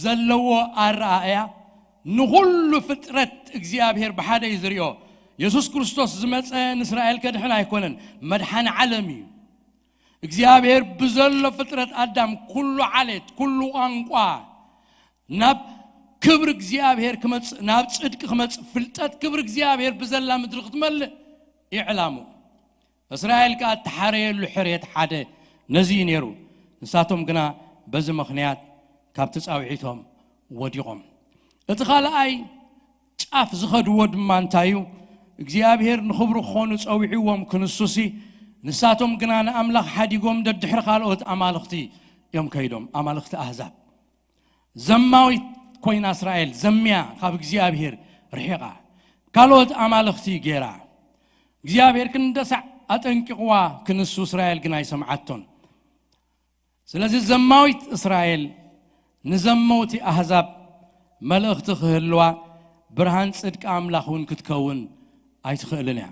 ዘለዎ ኣረኣእያ ንኹሉ ፍጥረት እግዚኣብሔር ብሓደ እዩ ዝሪኦ። የሱስ ክርስቶስ ዝመጸ ንእስራኤል ከድሕን ኣይኮነን፣ መድሓኒ ዓለም እዩ። እግዚኣብሔር ብዘሎ ፍጥረት ኣዳም፣ ኩሉ ዓሌት፣ ኩሉ ቋንቋ ናብ ክብሪ እግዚኣብሔር ክመጽእ፣ ናብ ጽድቂ ክመጽእ፣ ፍልጠት ክብሪ እግዚኣብሔር ብዘላ ምድሪ ክትመልእ እዩ ዕላምኡ። እስራኤል ከኣ እተሓረየሉ ሕርየት ሓደ ነዚ እዩ ነይሩ። ንሳቶም ግና በዚ ምኽንያት ካብቲ ጻውዒቶም ወዲቖም። እቲ ካልኣይ ጫፍ ዝኸድዎ ድማ እንታይ እዩ? እግዚኣብሔር ንኽብሩ ክኾኑ ጸዊዕዎም ክንሱሲ፣ ንሳቶም ግና ንኣምላኽ ሓዲጎም ደድሕሪ ካልኦት ኣማልኽቲ እዮም ከይዶም፣ ኣማልኽቲ ኣህዛብ። ዘማዊት ኮይና እስራኤል፣ ዘምያ፣ ካብ እግዚኣብሔር ርሒቓ፣ ካልኦት ኣማልኽቲ ገይራ። እግዚኣብሔር ክንደሳዕ ኣጠንቂቕዋ ክንሱ፣ እስራኤል ግን ኣይሰምዓቶን። ስለዚ ዘማዊት እስራኤል ንዘመውቲ ኣህዛብ መልእኽቲ ክህልዋ፣ ብርሃን ጽድቂ ኣምላኽ እውን ክትከውን ኣይትኽእልን እያ።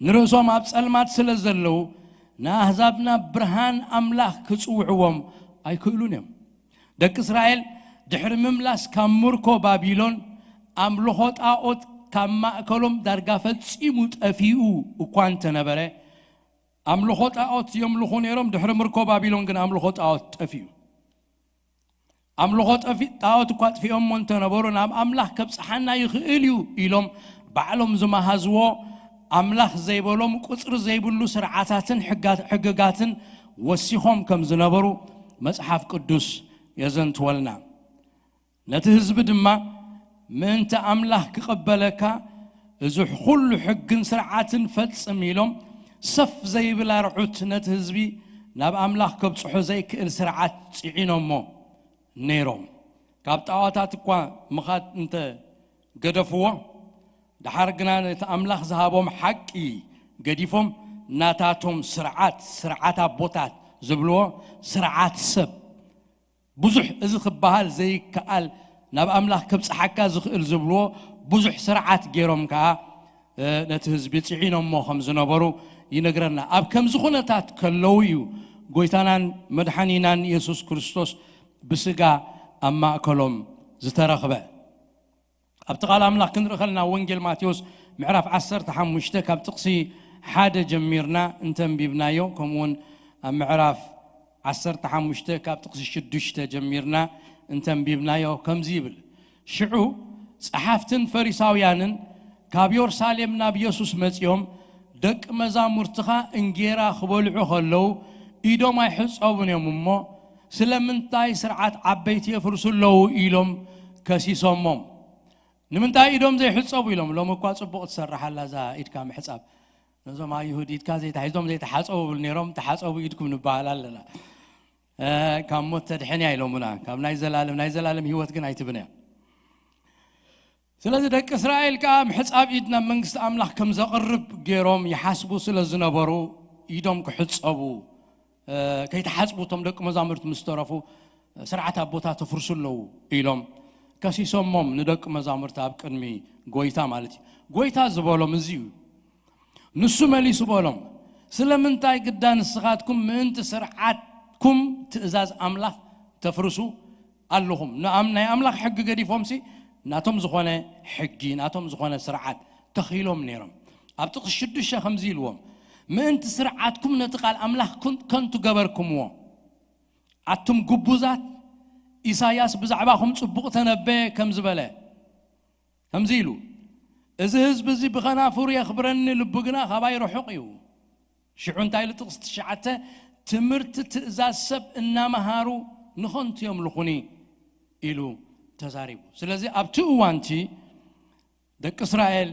ንርእሶም ኣብ ጸልማት ስለ ዘለዉ፣ ንኣህዛብ ናብ ብርሃን ኣምላኽ ክጽውዕዎም ኣይክእሉን እዮም። ደቂ እስራኤል ድሕሪ ምምላስ ካብ ምርኮ ባቢሎን፣ ኣምልኾ ጣኦት ካብ ማእከሎም ዳርጋ ፈጺሙ ጠፊኡ እኳ እንተነበረ፣ ኣምልኾ ጣኦት የምልኹ ነይሮም። ድሕሪ ምርኮ ባቢሎን ግን ኣምልኾ ጣኦት ጠፊኡ። ኣምልኾ ጠፊ-፣ ጣኦት እኳ ኣጥፊኦሞ እንተነበሩ፣ ናብ ኣምላኽ ከብጽሓና ይኽእል እዩ ኢሎም ባዕሎም ዝመሃዝዎ፣ ኣምላኽ ዘይበሎም ቁጽሪ ዘይብሉ ስርዓታትን ሕጋ-፣ ሕግጋትን ወሲኾም ከም ዝነበሩ መጽሓፍ ቅዱስ የዘንትወልና። ነቲ ህዝቢ ድማ፣ "ምእንቲ ኣምላኽ ክቕበለካ፣ እዚ ኹሉ ሕግን ስርዓትን ፈጽም" ኢሎም፣ ሰፍ ዘይብል ኣርዑት ነቲ ህዝቢ ናብ ኣምላኽ ከብጽሖ ዘይክእል ስርዓት ጽዒኖሞ ነይሮም። ካብ ጣዖታት እኳ ምኻድ እንተ ገደፍዎ፣ ደሓር ግና ነቲ ኣምላኽ ዝሃቦም ሓቂ ገዲፎም፣ ናታቶም ስርዓት፣ ስርዓት ኣቦታት ዝብልዎ፣ ስርዓት ሰብ፣ ብዙሕ እዚ ክበሃል ዘይከኣል፣ ናብ ኣምላኽ ከብጽሓካ ዝኽእል ዝብልዎ ብዙሕ ስርዓት ገይሮም ከኣ፣ ነቲ ህዝቢ ጽዒኖሞ ከም ዝነበሩ ይነግረና። ኣብ ከምዚ ኩነታት ከለዉ እዩ ጎይታናን መድሓኒናን የሱስ ክርስቶስ ብስጋ ኣብ ማእከሎም ዝተረኽበ። ኣብቲ ቃል ኣምላኽ ክንርኢ ከለና፣ ወንጌል ማቴዎስ ምዕራፍ ዓሰርተ ሓሙሽተ ካብ ጥቕሲ ሓደ ጀሚርና እንተንቢብናዮ፣ ከምኡውን ኣብ ምዕራፍ ዓሰርተ ሓሙሽተ ካብ ጥቕሲ ሽዱሽተ ጀሚርና እንተንቢብናዮ ከምዚ ይብል። ሽዑ ጸሓፍትን ፈሪሳውያንን ካብ የሩሳሌም ናብ የሱስ መጺኦም፣ ደቂ መዛሙርትኻ እንጌራ ክበልዑ ከለዉ ኢዶም ኣይሕጸቡን እዮም እሞ፣ ስለምንታይ ስርዓት ዓበይቲ የፍርሱ ኣለዉ? ኢሎም ከሲሶሞም። ንምንታይ ኢዶም ዘይሕጸቡ? ኢሎም። ሎሚ እኳ ጽቡቕ ትሰርሕ ኣላ እዛ ኢድካ ምሕጻብ። ነዞም ኣይሁድ ኢድካ ዘይተሓ-፣ ኢዶም ዘይተሓጸቡ ይብሉ ነይሮም፣ ተሓጸቡ ኢድኩም ንበሃል ኣለና። እ፣ ካብ ሞት ተድሕን እያ ኢሎምና። ካብ ናይ ዘላለም፣ ናይ ዘላለም ህይወት ግን ኣይትብን እያ። ስለዚ ደቂ እስራኤል ከኣ ምሕጻብ ኢድ ናብ መንግስቲ ኣምላኽ ከም ዘቕርብ ገይሮም ይሓስቡ ስለ ዝነበሩ፣ ኢዶም ክሕጸቡ፣ እ፣ ከይተሓጽቡ እቶም ደቂ መዛሙርቲ ምስ ተረፉ፣ ስርዓት ኣቦታት ተፍርሱ ኣለዉ ኢሎም ከሲሶሞም ንደቂ መዛሙርቲ ኣብ ቅድሚ ጎይታ ማለት እዩ። ጎይታ ዝበሎም እዚ እዩ። ንሱ መሊሱ በሎም፣ ስለምንታይ ግዳ ንስኻትኩም ምእንቲ ስርዓትኩም ትእዛዝ ኣምላኽ ተፍርሱ ኣለኹም? ንኣም-፣ ናይ ኣምላኽ ሕጊ ገዲፎምሲ ናቶም ዝኾነ ሕጊ፣ ናቶም ዝኾነ ስርዓት ተኺሎም ነይሮም። ኣብ ጥቕሲ ሽዱሽተ ከምዚ ኢልዎም፣ ምእንቲ ስርዓትኩም ነቲ ቃል ኣምላኽ ኩን-፣ ከንቱ ገበርኩምዎ። ኣቱም ግቡዛት፣ ኢሳያስ ብዛዕባኹም ጽቡቕ ተነበየ ከም ዝበለ፣ ከምዚ ኢሉ፣ "እዚ ህዝቢ እዚ ብኸናፍሩ የኽብረኒ፣ ልቡ ግና ካባይ ርሑቕ እዩ።" ሽዑ እንታይ ኢሉ? ጥቕሲ ትሽዓተ፣ "ትምህርቲ ትእዛዝ ሰብ እናመሃሩ ንኸንቱ የምልኹኒ" ኢሉ ተዛሪቡ። ስለዚ ኣብቲ እዋንቲ ደቂ እስራኤል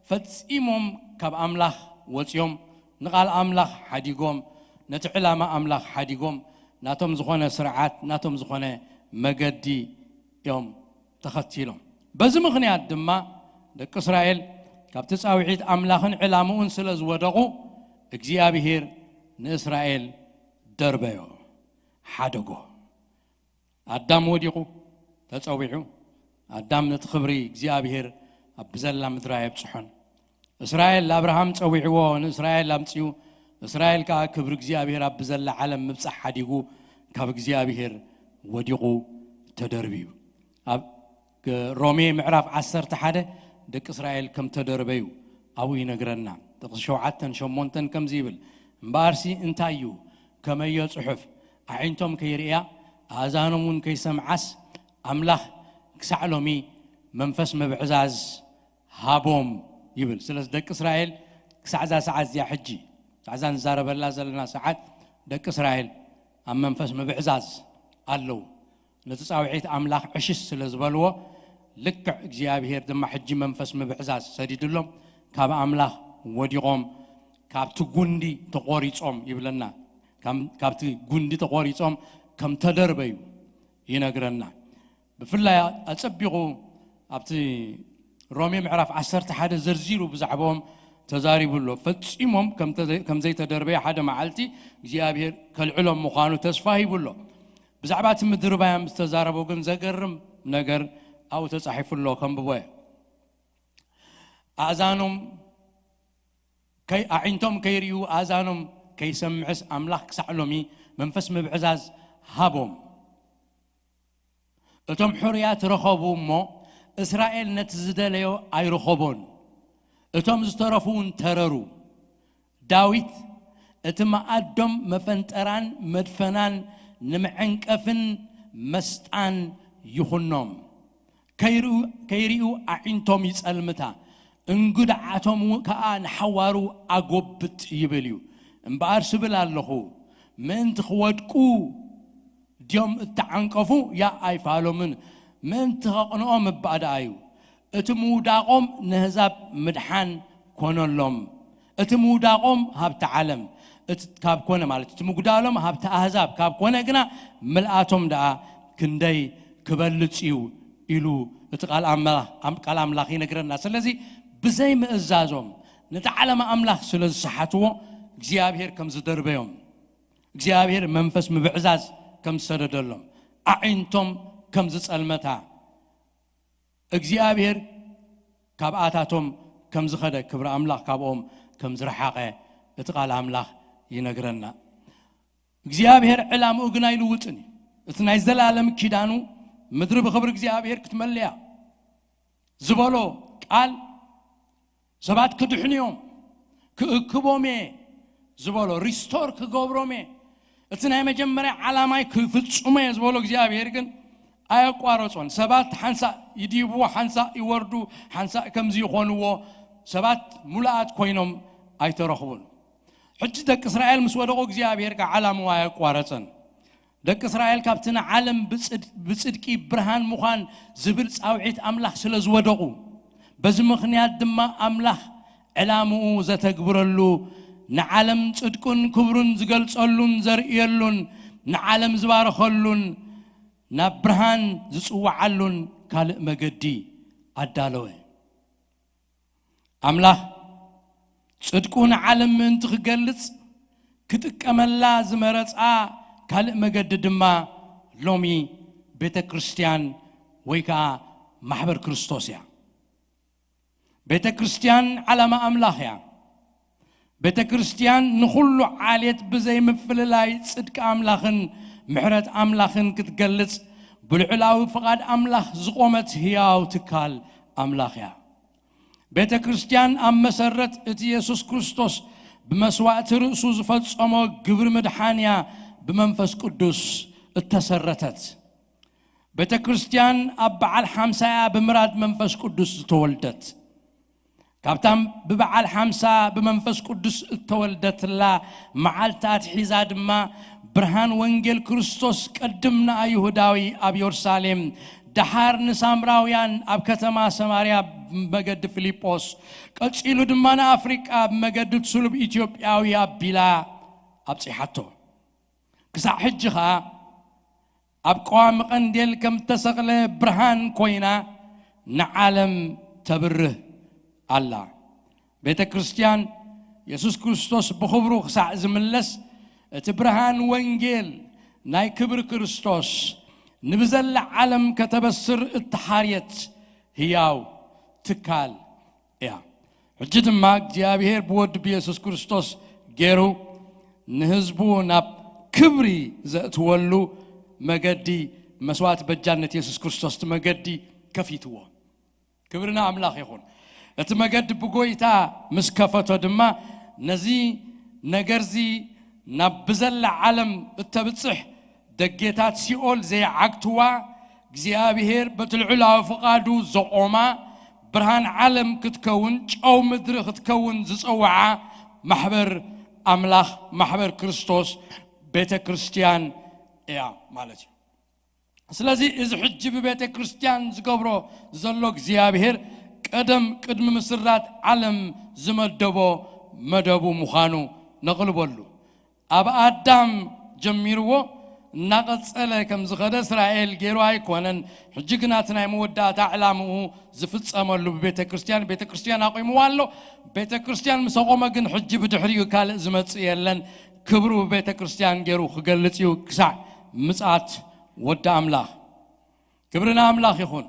ፈጺሞም ካብ ኣምላኽ ወጺኦም፣ ንቓል ኣምላኽ ሓዲጎም፣ ነቲ ዕላማ ኣምላኽ ሓዲጎም፣ ናቶም ዝኾነ ስርዓት፣ ናቶም ዝኾነ መገዲ እዮም ተኸቲሎም። በዚ ምኽንያት ድማ ደቂ እስራኤል ካብቲ ጻውዒት ኣምላኽን ዕላምኡን ስለ ዝወደቑ፣ እግዚኣብሄር ንእስራኤል ደርበዮ፣ ሓደጎ። ኣዳም ወዲቑ፣ ተጸዊዑ። ኣዳም ነቲ ክብሪ እግዚኣብሄር ኣብ ብዘላ ምድሪ ኣየብጽሖን። እስራኤል፣ ለኣብርሃም ጸዊዕዎ፣ ንእስራኤል ኣምጺኡ። እስራኤል ከኣ ክብሪ እግዚኣብሄር ኣብ ብዘላ ዓለም ምብጻሕ ሓዲጉ፣ ካብ እግዚኣብሄር ወዲቑ፣ ተደርብዩ። ኣብ ሮሜ ምዕራፍ ዓሰርተ ሓደ ደቂ እስራኤል ከም ተደርበዩ ኣብኡ ይነግረና። ጥቕሲ ሸውዓተን ሸሞንተን ከምዚ ይብል፣ "እምበኣርሲ እንታይ እዩ? ከመዮ ጽሑፍ፣ ኣዒንቶም ከይርእያ፣ ኣእዛኖም እውን ከይሰምዓስ፣ ኣምላኽ ክሳዕ ሎሚ መንፈስ ምብዕዛዝ ሃቦም" ይብል። ስለዚ ደቂ እስራኤል ክሳዕ እዛ ሰዓት እዚኣ፣ ሕጂ፣ ክሳዕ እዛ ንዛረበላ ዘለና ሰዓት፣ ደቂ እስራኤል ኣብ መንፈስ ምብዕዛዝ ኣለዉ። ነቲ ጻውዒት ኣምላኽ ዕሽሽ ስለ ዝበልዎ፣ ልክዕ እግዚኣብሄር ድማ ሕጂ መንፈስ ምብዕዛዝ ሰዲድሎም፣ ካብ ኣምላኽ ወዲቖም፣ ካብቲ ጉንዲ ተቖሪጾም ይብለና። ካብ-፣ ካብቲ ጉንዲ ተቖሪጾም ከም ተደርበዩ ይነግረና። ብፍላይ ኣጸቢቑ ኣብቲ ሮሜ ምዕራፍ ዓሰርተ ሓደ ዘርዚሩ ብዛዕባኦም ተዛሪቡ ኣሎ። ፈጺሞም ከም ተዘ-፣ ከም ዘይተደርበየ፣ ሓደ መዓልቲ እግዚኣብሄር ከልዕሎም ምዃኑ ተስፋ ሂቡ ኣሎ። ብዛዕባ እቲ ምድርባዮም ዝተዛረቦ ግን ዘገርም ነገር ኣብኡ ተጻሒፉ ኣሎ፣ ከንብቦ እየ። ኣእዛኖም ከይ-፣ ኣዒንቶም ከይርእዩ፣ ኣእዛኖም ከይሰምዕስ፣ ኣምላኽ ክሳዕ ሎሚ መንፈስ ምብዕዛዝ ሃቦም። እቶም ሕሩያት ረኸቡ እሞ፣ እስራኤል ነቲ ዝደለዮ ኣይረኸቦን። እቶም ዝተረፉ እውን ተረሩ። ዳዊት፣ "እቲ መኣዶም መፈንጠራን መድፈናን ንመዐንቀፍን መስጣን ይኹኖም። ከይርኡ-፣ ከይርእዩ ኣዒንቶም ይጸልምታ፣ እንጉድዓቶም ከኣ ንሓዋሩ ኣጎብጥ ይብል እዩ። እምበኣር ስብል ኣለኹ፣ ምእንቲ ክወድቁ ድዮም እተዓንቀፉ? ያእ ኣይፋሎምን፣ ምእንቲ ኸቕንኦም እባ ደኣ እዩ። እቲ ምውዳቖም ነህዛብ ምድሓን ኮነሎም። እቲ ምውዳቖም ሃብቲ ዓለም እቲ ካብ ኮነ፣ ማለት እቲ ምጉዳሎም ሃብቲ ኣህዛብ ካብ ኮነ ግና፣ ምልኣቶም ደኣ ክንደይ ክበልጽ እዩ" ኢሉ እቲ ቃል ኣምላኽ፣ ኣም-፣ ቃል ኣምላኽ ይነግረና። ስለዚ ብዘይ ምእዛዞም ነቲ ዓለማ ኣምላኽ ስለ ዝሰሓትዎ እግዚኣብሔር ከም ዝደርበዮም፣ እግዚኣብሔር መንፈስ ምብዕዛዝ ከም ዝሰደደሎም፣ ኣዒንቶም ከም ዝጸልመታ፣ እግዚኣብሔር ካብኣታቶም ከም ዝኸደ፣ ክብሪ ኣምላኽ ካብኦም ከም ዝረሓቐ እቲ ቃል ኣምላኽ ይነግረና። እግዚኣብሔር ዕላምኡ ግን ኣይልውጥን እዩ። እቲ ናይ ዘላለም ኪዳኑ ምድሪ ብኽብሪ እግዚኣብሔር ክትመልያ ዝበሎ ቃል ሰባት ክድሕኑ እዮም፣ ክእክቦም እየ ዝበሎ፣ ሪስቶር ክገብሮም እየ፣ እቲ ናይ መጀመርያ ዓላማይ ክፍጽሞ እየ ዝበሎ እግዚኣብሔር ግን ኣየቋረጾን። ሰባት ሓንሳእ ይዲብዎ፣ ሓንሳእ ይወርዱ፣ ሓንሳእ ከምዚ ይኾንዎ፣ ሰባት ሙሉኣት ኮይኖም ኣይተረኽቡን። ሕጂ ደቂ እስራኤል ምስ ወደቑ እግዚኣብሔር ከዓ ዓላምኡ ኣየቋረጸን። ደቂ እስራኤል ካብቲ ንዓለም ብጽድ-፣ ብጽድቂ ብርሃን ምዃን ዝብል ጻውዒት ኣምላኽ ስለ ዝወደቑ፣ በዚ ምኽንያት ድማ ኣምላኽ ዕላምኡ ዘተግብረሉ፣ ንዓለም ጽድቁን ክብሩን ዝገልጸሉን ዘርእየሉን፣ ንዓለም ዝባርኸሉን ናብ ብርሃን ዝጽውዓሉን ካልእ መገዲ ኣዳለወ። ኣምላኽ ጽድቁ ንዓለም ምእንቲ ክገልጽ ክጥቀመላ ዝመረጻ ካልእ መገዲ ድማ ሎሚ ቤተ ክርስቲያን ወይ ከኣ ማሕበር ክርስቶስ እያ። ቤተ ክርስቲያን ዓላማ ኣምላኽ እያ። ቤተ ክርስቲያን ንኹሉ ዓሌት ብዘይ ምፍልላይ ጽድቂ ኣምላኽን ምሕረት ኣምላኽን ክትገልጽ ብልዑላዊ ፍቓድ ኣምላኽ ዝቖመት ህያው ትካል ኣምላኽ እያ። ቤተ ክርስቲያን ኣብ መሰረት እቲ የሱስ ክርስቶስ ብመስዋእቲ ርእሱ ዝፈጸሞ ግብሪ ምድሓን እያ ብመንፈስ ቅዱስ እተሰረተት። ቤተ ክርስቲያን ኣብ በዓል ሓምሳ እያ ብምራድ መንፈስ ቅዱስ ዝተወልደት። ካብታ ብበዓል ሓምሳ ብመንፈስ ቅዱስ እተወልደትላ መዓልቲ ኣትሒዛ ድማ ብርሃን ወንጌል ክርስቶስ ቀድም ንኣይሁዳዊ ኣብ የሩሳሌም፣ ደሓር ንሳምራውያን ኣብ ከተማ ሰማርያ ብመገዲ ፊልጶስ፣ ቀጺሉ ድማ ንኣፍሪቃ ብመገዲ እቲ ስሉብ ኢትዮጵያዊ ኣቢላ ኣብጺሓቶ። ክሳዕ ሕጂ ኸኣ ኣብ ቀዋሚ ቀንዴል ከም እተሰቕለ ብርሃን ኮይና ንዓለም ተብርህ ኣላ። ቤተ ክርስቲያን የሱስ ክርስቶስ ብኽብሩ ክሳዕ ዝምለስ እቲ ብርሃን ወንጌል ናይ ክብሪ ክርስቶስ ንብዘላ ዓለም ከተበስር እተሓርየት ህያው ትካል እያ። ሕጂ ድማ እግዚኣብሔር ብወዱ ብየሱስ ክርስቶስ ገይሩ ንህዝቡ ናብ ክብሪ ዘእትወሉ መገዲ መስዋዕቲ በጃነት የሱስ ክርስቶስ እቲ መገዲ ከፊትዎ። ክብሪ ንኣምላኽ ይኹን። እቲ መገዲ ብጎይታ ምስ ከፈቶ ድማ ነዚ ነገርዚ ናብ ብዘላ ዓለም እተብጽሕ ደጌታት ሲኦል ዘይዓግትዋ እግዚኣብሔር በቲ ልዑላዊ ፍቓዱ ዘቖማ ብርሃን ዓለም ክትከውን ጨው ምድሪ ክትከውን ዝጸውዓ ማሕበር ኣምላኽ ማሕበር ክርስቶስ ቤተ ክርስቲያን እያ ማለት እዩ። ስለዚ እዚ ሕጂ ብቤተ ክርስቲያን ዝገብሮ ዘሎ እግዚኣብሔር ቀደም ቅድሚ ምስራት ዓለም ዝመደቦ መደቡ ምዃኑ ነቕልበሉ። ኣብ ኣዳም ጀሚርዎ እናቐጸለ ከም ዝኸደ እስራኤል ገይሩ ኣይኮነን። ሕጂ ግና እቲ ናይ መወዳእታ ዕላምኡ ዝፍጸመሉ ብቤተ ክርስቲያን ቤተ ክርስቲያን ኣቑምዋ ኣሎ። ቤተ ክርስቲያን ምስ ኣቖመ ግን ሕጂ ብድሕሪኡ ካልእ ዝመጽእ የለን። ክብሩ ብቤተ ክርስቲያን ገይሩ ክገልጽ እዩ ክሳዕ ምጽኣት ወዲ ኣምላኽ። ክብሪ ንኣምላኽ ይኹን።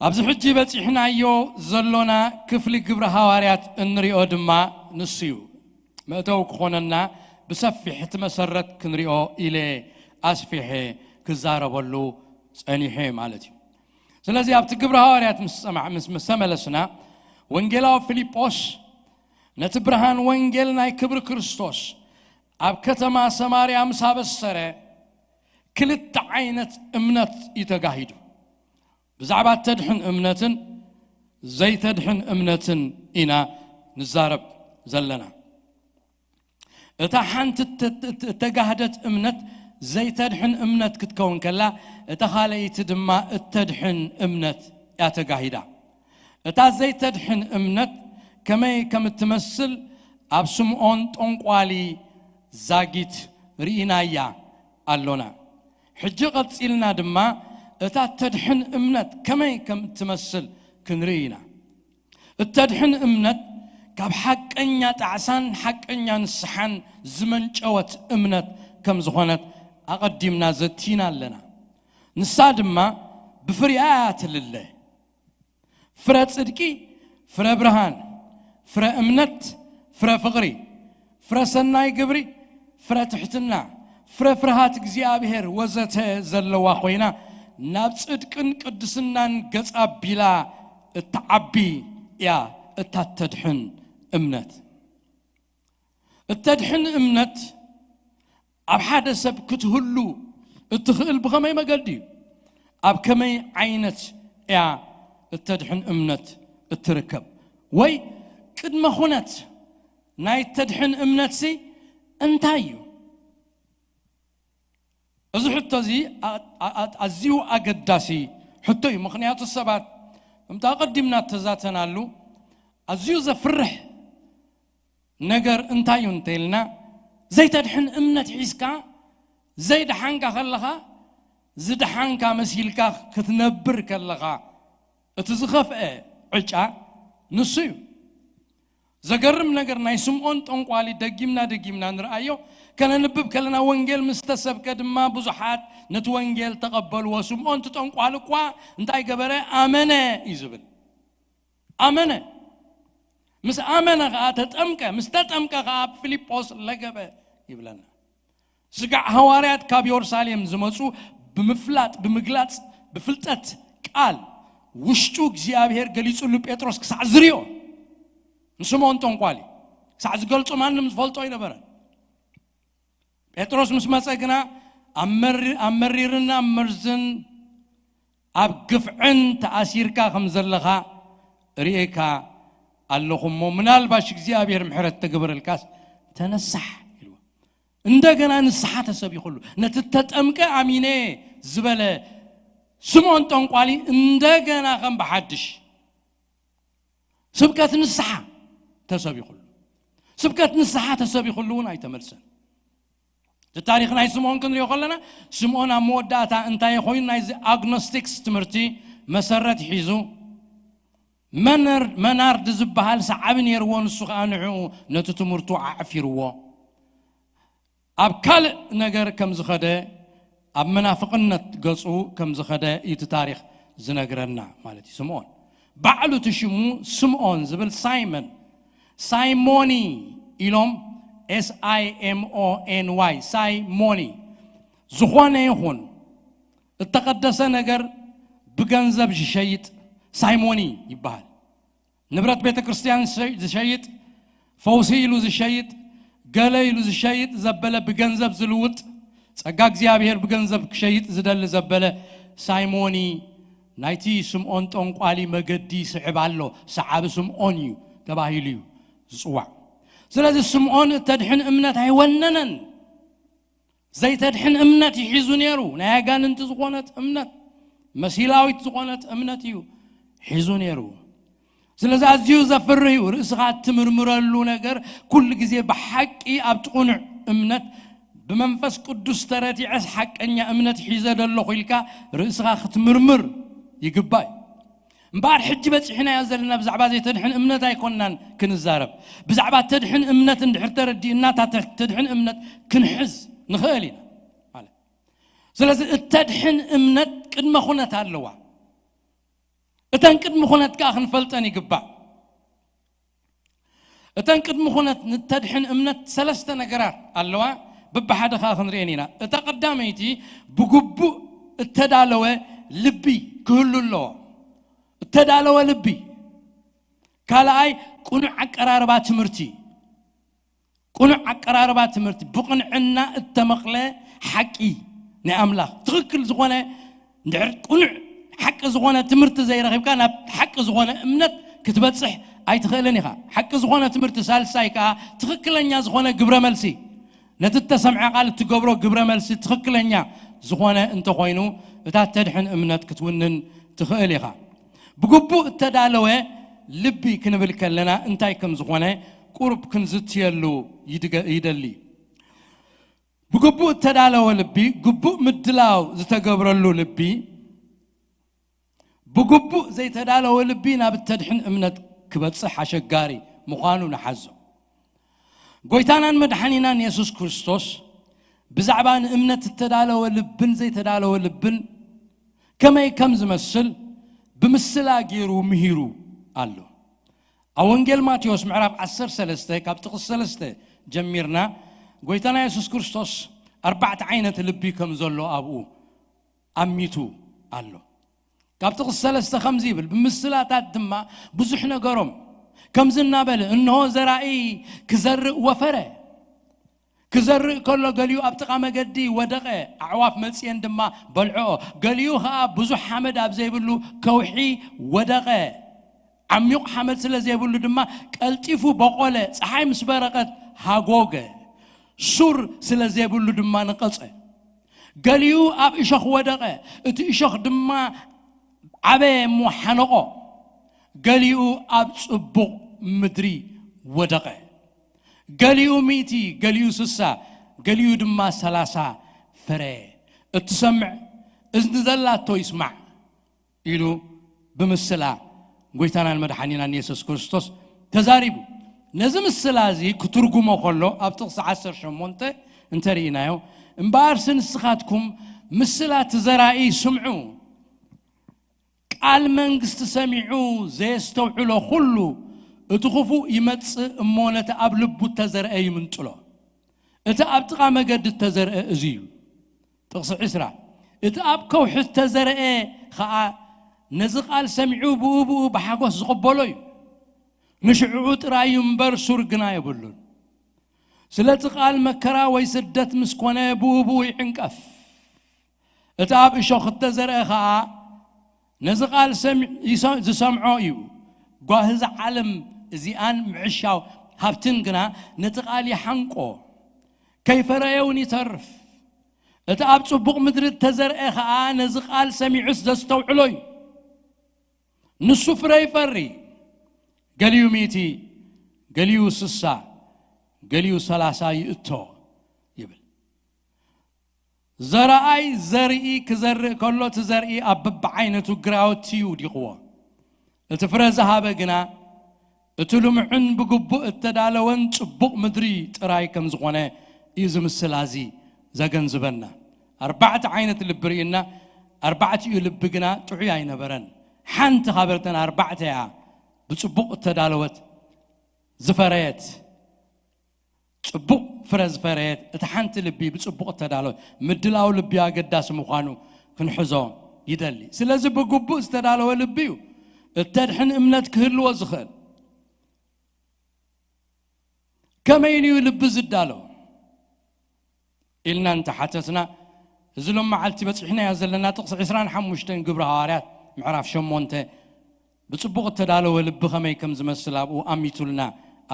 ኣብዚ ሕጂ በጺሕናዮ ዘሎና ክፍሊ ግብሪ ሃዋርያት እንሪኦ ድማ ንሱ እዩ። መእተዊ ክኾነና ብሰፊሕ እቲ መሰረት ክንሪኦ ኢለ ኣስፊሐ ክዛረበሉ ጸኒሐ ማለት እዩ። ስለዚ ኣብቲ ግብሪ ሃዋርያት ምስ ሰማዕ-፣ ምስ፣ ምስ ተመለስና ወንጌላዊ ፊልጶስ ነቲ ብርሃን ወንጌል ናይ ክብሪ ክርስቶስ ኣብ ከተማ ሰማርያ ምስ ኣበሰረ ክልተ ዓይነት እምነት እዩ ተጋሂዱ። ብዛዕባ እተድሕን እምነትን ዘይተድሕን እምነትን ኢና ንዛረብ ዘለና። እታ ሓንቲ እተ-፣ እተ-፣ እተጋህደት እምነት ዘይተድሕን እምነት ክትከውን ከላ፣ እታ ካልኣይቲ ድማ እተድሕን እምነት እያ ተጋሂዳ። እታ ዘይተድሕን እምነት ከመይ ከም እትመስል ኣብ ስምዖን ጠንቋሊ ዛጊት ርኢናያ ኣሎና። ሕጂ ቀጺልና ድማ እታ እተድሕን እምነት ከመይ ከም እትመስል ክንርኢ ኢና። እተድሕን እምነት ካብ ሓቀኛ ጣዕሳን ሓቀኛ ንስሓን ዝመንጨወት እምነት ከም ዝኾነት ኣቐዲምና ዘቲና ኣለና። ንሳ ድማ ብፍሪኣ እያ ትልለ። ፍረ ጽድቂ ፍረ ብርሃን፣ ፍረ እምነት፣ ፍረ ፍቕሪ፣ ፍረ ሰናይ ግብሪ፣ ፍረ ትሕትና፣ ፍረ ፍርሃት እግዚኣብሔር ወዘተ ዘለዋ ኮይና ናብ ጽድቅን ቅድስናን ገጻ ቢላ እትዓቢ እያ እታ እተድሕን እምነት። እተድሕን እምነት ኣብ ሓደ ሰብ ክትህሉ እትኽእል ብኸመይ መገዲ እዩ? ኣብ ከመይ ዓይነት እያ እተድሕን እምነት እትርከብ? ወይ ቅድመ ኩነት ናይ እተድሕን እምነትሲ እንታይ እዩ? እዚ ሕቶ እዚ ኣዝዩ ኣገዳሲ ሕቶ እዩ። ምኽንያቱ ሰባት፣ ከምቲ ኣቐዲምና እተዛተናሉ፣ ኣዝዩ ዘፍርሕ ነገር እንታይ እዩ እንተኢልና፣ ዘይተድሕን እምነት ሒዝካ ዘይደሓንካ ከለኻ፣ ዝደሓንካ መሲልካ ክትነብር ከለኻ፣ እቲ ዝኸፍአ ዕጫ ንሱ እዩ። ዘገርም ነገር፣ ናይ ስምዖን ጠንቋሊ ደጊምና ደጊምና ንርኣዮ። ከነንብብ ከለና፣ ወንጌል ምስ ተሰብከ ድማ ብዙሓት ነቲ ወንጌል ተቐበልዎ። ስምዖን እቲ ጠንቋሊ እኳ እንታይ ገበረ? ኣመነ እዩ ዝብል። ኣመነ። ምስ ኣመነ ኸዓ ተጠምቀ፣ ምስ ተጠምቀ ኸዓ ኣብ ፊልጶስ ለገበ ይብለና። ስጋዕ ሃዋርያት ካብ የሩሳሌም ዝመፁ ብምፍላጥ፣ ብምግላፅ፣ ብፍልጠት ቃል ውሽጡ እግዚኣብሔር ገሊፁሉ ጴጥሮስ ክሳዕ ዝርዮ፣ ንስምዖን ጠንቋሊ ክሳዕ ዝገልጾ ማንም ዝፈልጦ ኣይነበረን። ጴጥሮስ ምስ መጸ ግና ኣብ መሪ-፣ ኣብ መሪርና ኣብ መርዝን ኣብ ግፍዕን ተኣሲርካ ከም ዘለኻ ርእየካ ኣለኹ እሞ፣ ምናልባሽ እግዚኣብሔር ምሕረት ተገበረልካስ ተነሳሕ ኢልዎ። እንደገና ንስሓ ተሰቢኹሉ። ነቲ ተጠምቀ ኣሚነ ዝበለ ስምዖን ጠንቋሊ እንደገና ከም ብሓድሽ ስብከት ንስሓ ተሰቢኹሉ። ስብከት ንስሓ ተሰቢኹሉ እውን ኣይተመልሰን። እቲ ታሪኽ ናይ ስምዖን ክንሪኦ ከለና፣ ስምዖን ኣብ መወዳእታ እንታይ ኮይኑ ናይዚ ኣግኖስቲክስ ትምህርቲ መሰረት ሒዙ፣ መነር-፣ መናርድ ዝበሃል ሰዓቢ ነይርዎ፣ ንሱ ኸዓ ንዕኡ ነቲ ትምህርቱ ኣዕፊርዎ። ኣብ ካልእ ነገር ከም ዝኸደ፣ ኣብ መናፍቕነት ገጹ ከም ዝኸደ እዩ እቲ ታሪኽ ዝነግረና ማለት እዩ። ስምዖን ባዕሉ እቲ ሽሙ ስምዖን ዝብል ሳይመን፣ ሳይሞኒ ኢሎም፣ S I M O N Y፣ ሳይሞኒ። ዝኾነ ይኹን እተቐደሰ ነገር ብገንዘብ ዝሸይጥ ሳይሞኒ ይበሃል። ንብረት ቤተ ክርስቲያን ዝሸ-፣ ዝሸይጥ፣ ፈውሲ ኢሉ ዝሸይጥ፣ ገለ ኢሉ ዝሸይጥ ዘበለ፣ ብገንዘብ ዝልውጥ፣ ጸጋ እግዚኣብሔር ብገንዘብ ክሸይጥ ዝደሊ ዘበለ ሳይሞኒ ናይቲ ስምዖን ጠንቋሊ መገዲ ይስዕብ ኣሎ። ሰዓቢ ስምዖን እዩ ተባሂሉ እዩ ዝጽዋዕ። ስለዚ ስምዖን እተድሕን እምነት ኣይወነነን። ዘይተድሕን እምነት ይሒዙ ነይሩ። ናይ ኣጋንንቲ ዝኾነት እምነት፣ መሲላዊት ዝኾነት እምነት እዩ ሒዙ ነይሩ። ስለዚ ኣዝዩ ዘፍርህ እዩ። ርእስኻ እትምርምረሉ ነገር ኩሉ ግዜ ብሓቂ ኣብቲ ቅኑዕ እምነት፣ ብመንፈስ ቅዱስ ተረቲዐስ ሓቀኛ እምነት ሒዘ ዶ ኣለኹ ኢልካ ርእስኻ ክትምርምር ይግባእ እዩ። እምበኣር ሕጂ በጺሕናዮ ዘለና ብዛዕባ ዘይተድሕን እምነት ኣይኮንናን ክንዛረብ። ብዛዕባ ተድሕን እምነት እንድሕር ተረዲእና፣ እታ ተ-፣ ተድሕን እምነት ክንሕዝ ንኽእል ኢና ማለት። ስለዚ እተድሕን እምነት ቅድመ ኩነት ኣለዋ። እተን ቅድሚ ኩነት ከኣ ክንፈልጠን ይግባእ። እተን ቅድሚ ኩነት ንተድሕን እምነት ሰለስተ ነገራት ኣለዋ። በብሓደ ከኣ ክንርእየን ኢና። እታ ቀዳመይቲ ብግቡእ እተዳለወ ልቢ ክህሉ ኣለዎ። እተዳለወ ልቢ። ካልኣይ ቅኑዕ ኣቀራርባ ትምህርቲ። ቅኑዕ ኣቀራርባ ትምህርቲ፣ ብቕንዕና እተመቕለ ሓቂ ናይ ኣምላኽ። ትኽክል ዝኾነ፣ እንድሕር ቅኑዕ ሓቂ ዝኾነ ትምህርቲ ዘይረኺብካ ናብ ሓቂ ዝኾነ እምነት ክትበጽሕ ኣይትኽእልን ኢኻ። ሓቂ ዝኾነ ትምህርቲ፣ ሳልሳይ ከኣ ትኽክለኛ ዝኾነ ግብረ መልሲ። ነቲ እተሰምዐ ቃል እትገብሮ ግብረ መልሲ ትኽክለኛ ዝኾነ እንተኾይኑ፣ እታ እተድሕን እምነት ክትውንን ትኽእል ኢኻ። ብግቡእ እተዳለወ ልቢ ክንብል ከለና እንታይ ከም ዝኾነ ቁሩብ ክንዝትየሉ ይድገ-፣ ይደሊ። ብግቡእ እተዳለወ ልቢ፣ ግቡእ ምድላው ዝተገብረሉ ልቢ፣ ብግቡእ ዘይተዳለወ ልቢ ናብ እተድሕን እምነት ክበጽሕ ኣሸጋሪ ምዃኑ ንሓዞ። ጎይታናን መድሓኒናን የሱስ ክርስቶስ ብዛዕባ ንእምነት እተዳለወ ልብን ዘይተዳለወ ልብን ከመይ ከም ዝመስል ብምስላ ገይሩ ምሂሩ ኣሎ። ኣብ ወንጌል ማቴዎስ ምዕራፍ ዓሰርተ ሰለስተ ካብ ጥቕሲ ሰለስተ ጀሚርና ጎይታና የሱስ ክርስቶስ ኣርባዕተ ዓይነት ልቢ ከም ዘሎ ኣብኡ ኣሚቱ ኣሎ። ካብ ጥቕሲ ሰለስተ ከምዚ ይብል፣ ብምስላታት ድማ ብዙሕ ነገሮም። ከምዚ እናበለ፣ እንሆ ዘራኢ ክዘርእ ወፈረ። ክዘርእ ከሎ ገሊኡ ኣብ ጥቓ መገዲ ወደቐ፣ ኣዕዋፍ መጺኤን ድማ በልዕኦ። ገሊኡ ኸኣ ብዙሕ ሓመድ ኣብ ዘይብሉ ከውሒ ወደቐ። ዓሚቕ ሓመድ ስለ ዘይብሉ ድማ ቀልጢፉ በቖለ፣ ጸሓይ ምስ በረቐት ሃጎገ። ሱር ስለ ዘይብሉ ድማ ነቐጸ። ገሊኡ ኣብ እሾኽ ወደቐ፣ እቲ እሾኽ ድማ ዓበየ እሞ ሓነቖ። ገሊኡ ኣብ ጽቡቕ ምድሪ ወደቐ። ገሊኡ ሚእቲ፣ ገሊኡ ስሳ፣ ገሊኡ ድማ ሰላሳ ፍረ። እትሰምዕ እዝኒ ዘላቶ ይስማዕ ኢሉ ብምስላ ጎይታናን መድሓኒናን የሱስ ክርስቶስ ተዛሪቡ። ነዚ ምስላ እዚ ክትርጉሞ ከሎ ኣብ ጥቕሲ ዓሰርተ ሸሞንተ እንተርኢናዮ፣ እምበኣርሲ ንስኻትኩም ምስላ እቲ ዘራኢ ስምዑ። ቃል መንግስቲ ሰሚዑ ዘየስተውዕሎ ኩሉ እቲ ክፉእ ይመጽእ እሞ ነቲ ኣብ ልቡ እተዘርአ ይምንጥሎ። እቲ ኣብ ጥቓ መገዲ እተዘርአ እዚ እዩ። ጥቕሲ ዕስራ፣ እቲ ኣብ ከውሒ እተዘርአ ኸኣ ነዚ ቃል ሰሚዑ ብኡ ብኡ ብሓጎስ ዝቕበሎ እዩ። ንሽዕኡ ጥራይ እዩ እምበር ሱር ግና የብሉን። ስለቲ ቃል መከራ ወይ ስደት ምስ ኮነ ብኡ ብኡ ይዕንቀፍ። እቲ ኣብ እሾኽ እተዘርአ ኸኣ ነዚ ቃል ሰሚ-፣ ይሰ-፣ ዝሰምዖ እዩ። ጓሂ እዛ ዓለም እዚኣን ምዕሻው ሃብትን ግና ነቲ ቃል ይሓንቆ፣ ከይፈረየ እውን ይተርፍ። እቲ ኣብ ጽቡቕ ምድሪ እተዘርአ ኸኣ ነዚ ቃል ሰሚዑስ ዘስተውዕሎ እዩ። ንሱ ፍረ ይፈሪ፣ ገሊኡ ሚእቲ፣ ገሊኡ ስሳ፣ ገሊኡ ሰላሳ ይእቶ ይብል። ዘረኣይ ዘርኢ ክዘርእ ከሎ፣ እቲ ዘርኢ ኣብ በብዓይነቱ ግራውቲ ይውዲቕዎ። እቲ ፍረ ዝሃበ ግና፣ እቲ ልሙዕን ብግቡእ እተዳለወን ጽቡቕ ምድሪ ጥራይ ከም ዝኾነ እዩ እዚ ምስላ እዚ ዘገንዝበና። ኣርባዕተ ዓይነት ልቢ ርኢና፣ ኣርባዕቲኡ ልቢ ግና ጥዑይ ኣይነበረን። ሓንቲ ካብ እተን ኣርባዕተ እያ ብጽቡቕ እተዳለወት ዝፈረየት። ጽቡቕ ፍረ ዝፈረየት እታ ሓንቲ ልቢ ብጽቡቕ እተዳለወት። ምድላው ልቢ ኣገዳሲ ምዃኑ ክንሕዞ ይደሊ። ስለዚ ብግቡእ ዝተዳለወ ልቢ እዩ እተድሕን እምነት ክህልዎ ዝኽእል። ከመይ ኢሉ እዩ ልቢ ዝዳሎ ኢልና እንተሓተትና፣ እዚ ሎም መዓልቲ በጺሕናዮ ዘለና ጥቕሲ ዕስራን ሓሙሽተን ግብሪ ሃዋርያት ምዕራፍ ሸሞንተ ብጽቡቕ እተዳለወ ልቢ ከመይ ከም ዝመስል ኣብኡ ኣሚቱልና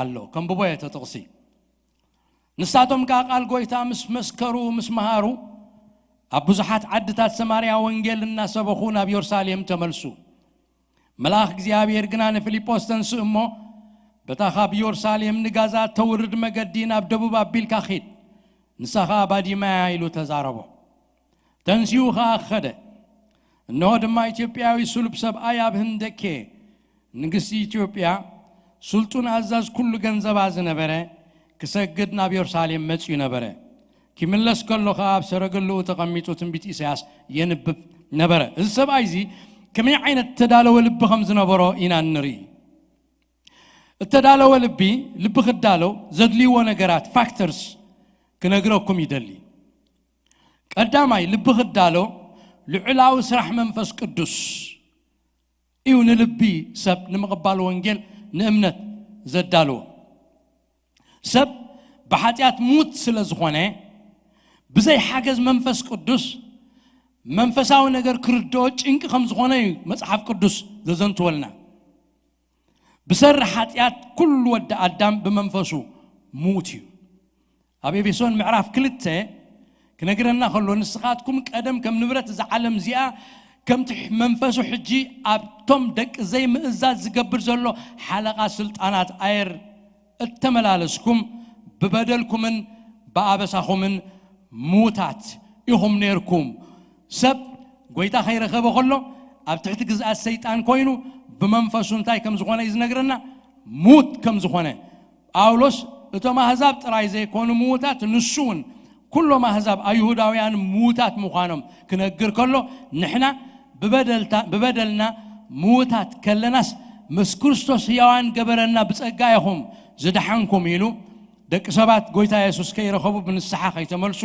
ኣሎ። ከንብቦ እየ እቲ ጥቕሲ። ንሳቶም ከኣ ቃል ጐይታ ምስ መስከሩ፣ ምስ መሃሩ፣ ኣብ ብዙሓት ዓድታት ሰማርያ ወንጌል እናሰበኹ ናብ የሩሳሌም ተመልሱ። መልኣኽ እግዚኣብሔር ግና ንፊልጶስ፣ "ተንስእ እሞ፣ በታ ካብ የሩሳሌም ንጋዛ እተውርድ መገዲ ናብ ደቡብ ኣቢልካ ኺድ፣ ንሳ ኸኣ ባዲማ እያ" ኢሉ ተዛረቦ። ተንሲኡ ኸኣ ኸደ። እንሆ ድማ ኢትዮጵያዊ ስሉብ ሰብኣይ ኣብ ህንደኬ፣ ንግስቲ ኢትዮጵያ፣ ስልጡን ኣዛዝ ኩሉ ገንዘባ ዝነበረ፣ ክሰግድ ናብ የሩሳሌም መጺኡ ነበረ። ኪምለስ ከሎ ኸኣ ኣብ ሰረገላኡ ተቐሚጡ ትንቢት ኢሳያስ የንብብ ነበረ። እዚ ሰብኣይ እዚ ከመይ ዓይነት እተዳለወ ልቢ ከም ዝነበሮ ኢና እንርኢ። እተዳለወ ልቢ፣ ልቢ ክዳሎ ዘድልይዎ ነገራት፣ ፋክተርስ፣ ክነግረኩም ይደሊ። ቀዳማይ፣ ልቢ ክዳሎ ልዑላዊ ስራሕ መንፈስ ቅዱስ እዩ ንልቢ ሰብ ንምቕባል ወንጌል ንእምነት ዘዳልዎ። ሰብ ብሓጢኣት ሙት ስለ ዝኾነ፣ ብዘይ ሓገዝ መንፈስ ቅዱስ መንፈሳዊ ነገር ክርድኦ ጭንቂ ከም ዝኾነ እዩ መጽሓፍ ቅዱስ ዘዘንትወልና። ብሰሪ ሓጢኣት ኩሉ ወዲ ኣዳም ብመንፈሱ ሙት እዩ። ኣብ ኤፌሶን ምዕራፍ ክልተ ክነግረና ከሎ፣ "ንስኻትኩም ቀደም ከም ንብረት እዛ ዓለም እዚኣ፣ ከምቲ መንፈሱ ሕጂ ኣብቶም ደቂ ዘይምእዛዝ ዝገብር ዘሎ ሓለቓ ስልጣናት ኣየር እተመላለስኩም፣ ብበደልኩምን ብኣበሳኹምን ሙታት ኢኹም ነይርኩም።" ሰብ ጐይታ ከይረኸበ ከሎ፣ ኣብ ትሕቲ ግዝኣት ሰይጣን ኮይኑ፣ ብመንፈሱ እንታይ ከም ዝኾነ እዩ ዝነግረና፣ ሙት ከም ዝኾነ። ጳውሎስ፣ "እቶም ኣህዛብ ጥራይ ዘይኮኑ ምዉታት፣ ንሱ እውን ኩሎም ኣህዛብ ኣይሁዳውያን ምዉታት ምዃኖም ክነግር ከሎ፣ ንሕና ብበደልታ-፣ ብበደልና ምዉታት ከለናስ፣ ምስ ክርስቶስ ሕያዋን ገበረና፣ ብጸጋ ኢኹም ዝደሓንኩም ኢሉ፣ ደቂ ሰባት ጎይታ የሱስ ከይረኸቡ፣ ብንስሓ ከይተመልሱ፣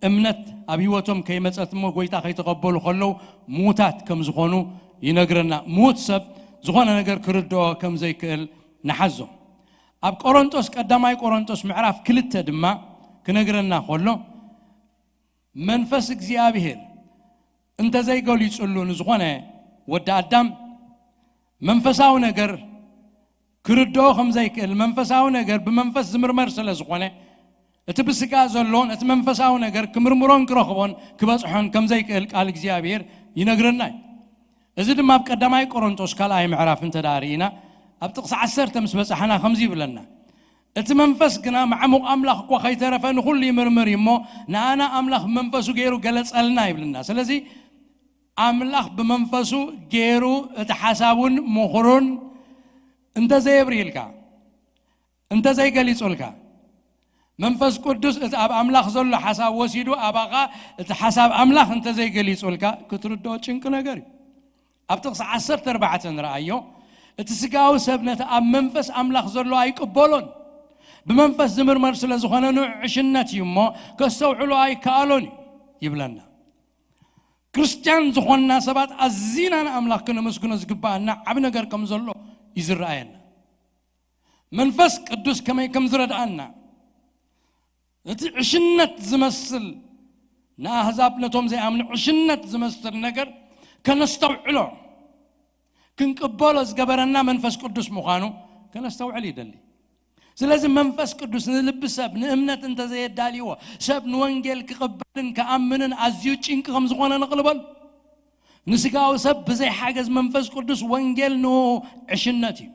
እምነት ኣብ ህይወቶም ከይመጸት እሞ ጎይታ ከይተቐበሉ ከለዉ ምዉታት ከም ዝኾኑ ይነግረና። ምዉት ሰብ ዝኾነ ነገር ክርድኦ ከም ዘይክእል ንሓዞ። ኣብ ቆሮንጦስ፣ ቀዳማይ ቆሮንጦስ ምዕራፍ ክልተ ድማ ክነግረና ከሎ፣ መንፈስ እግዚኣብሔር እንተዘይገሊጹሉ ንዝኾነ ወዲ ኣዳም መንፈሳዊ ነገር ክርድኦ ከም ዘይክእል፣ መንፈሳዊ ነገር ብመንፈስ ዝምርመር ስለ ዝኾነ፣ እቲ ብስጋ ዘሎን እቲ መንፈሳዊ ነገር ክምርምሮን ክረኽቦን ክበጽሖን ከም ዘይክእል ቃል እግዚኣብሔር ይነግረና እዩ። እዚ ድማ ኣብ ቀዳማይ ቆሮንጦስ ካልኣይ ምዕራፍ እንተ ደኣ ርኢና፣ ኣብ ጥቕሲ ዓሰርተ ምስ በጻሕና ከምዚ ይብለና፣ እቲ መንፈስ ግና ማዕሙቕ ኣምላኽ እኳ ከይተረፈ ንኹሉ ይምርምር እዩ እሞ፣ ንኣና ኣምላኽ ብመንፈሱ ገይሩ ገለጸልና ይብልና። ስለዚ ኣምላኽ ብመንፈሱ ገይሩ እቲ ሓሳቡን ምኽሩን እንተዘየብርህልካ፣ እንተዘይገሊጹልካ፣ መንፈስ ቅዱስ እቲ ኣብ ኣምላኽ ዘሎ ሓሳብ ወሲዱ ኣባኻ እቲ ሓሳብ ኣምላኽ እንተዘይገሊጹልካ፣ ክትርድኦ ጭንቂ ነገር እዩ። ኣብ ጥቕሲ ዓሰርተ ኣርባዕተ ንረኣዮ፣ እቲ ስጋዊ ሰብ ነቲ ኣብ መንፈስ ኣምላኽ ዘሎ ኣይቅበሎን፣ ብመንፈስ ዝምርመር ስለ ዝኾነ ንዑዕ ዕሽነት እዩ እሞ፣ ከስተውዕሎ ኣይከኣሎን እዩ ይብለና። ክርስትያን ዝኾንና ሰባት ኣዚና ንኣምላኽ ክነመስግኖ ዝግባኣና ዓቢ ነገር ከም ዘሎ እዩ ዝረኣየና። መንፈስ ቅዱስ ከመይ ከም ዝረድኣና፣ እቲ ዕሽነት ዝመስል፣ ንኣህዛብ ነቶም ዘይኣምኑ ዕሽነት ዝመስል ነገር ከነስተውዕሎ፣ ክንቅበሎ ዝገበረና መንፈስ ቅዱስ ምዃኑ ከነስተውዕል ይደሊ። ስለዚ መንፈስ ቅዱስ ንልቢ ሰብ ንእምነት እንተዘየዳልይዎ፣ ሰብ ንወንጌል ክቕበልን ክኣምንን ኣዝዩ ጭንቂ ከም ዝኾነ ንቕልበሉ። ንስጋዊ ሰብ ብዘይ ሓገዝ መንፈስ ቅዱስ ወንጌል ንኡ ዕሽነት እዩ።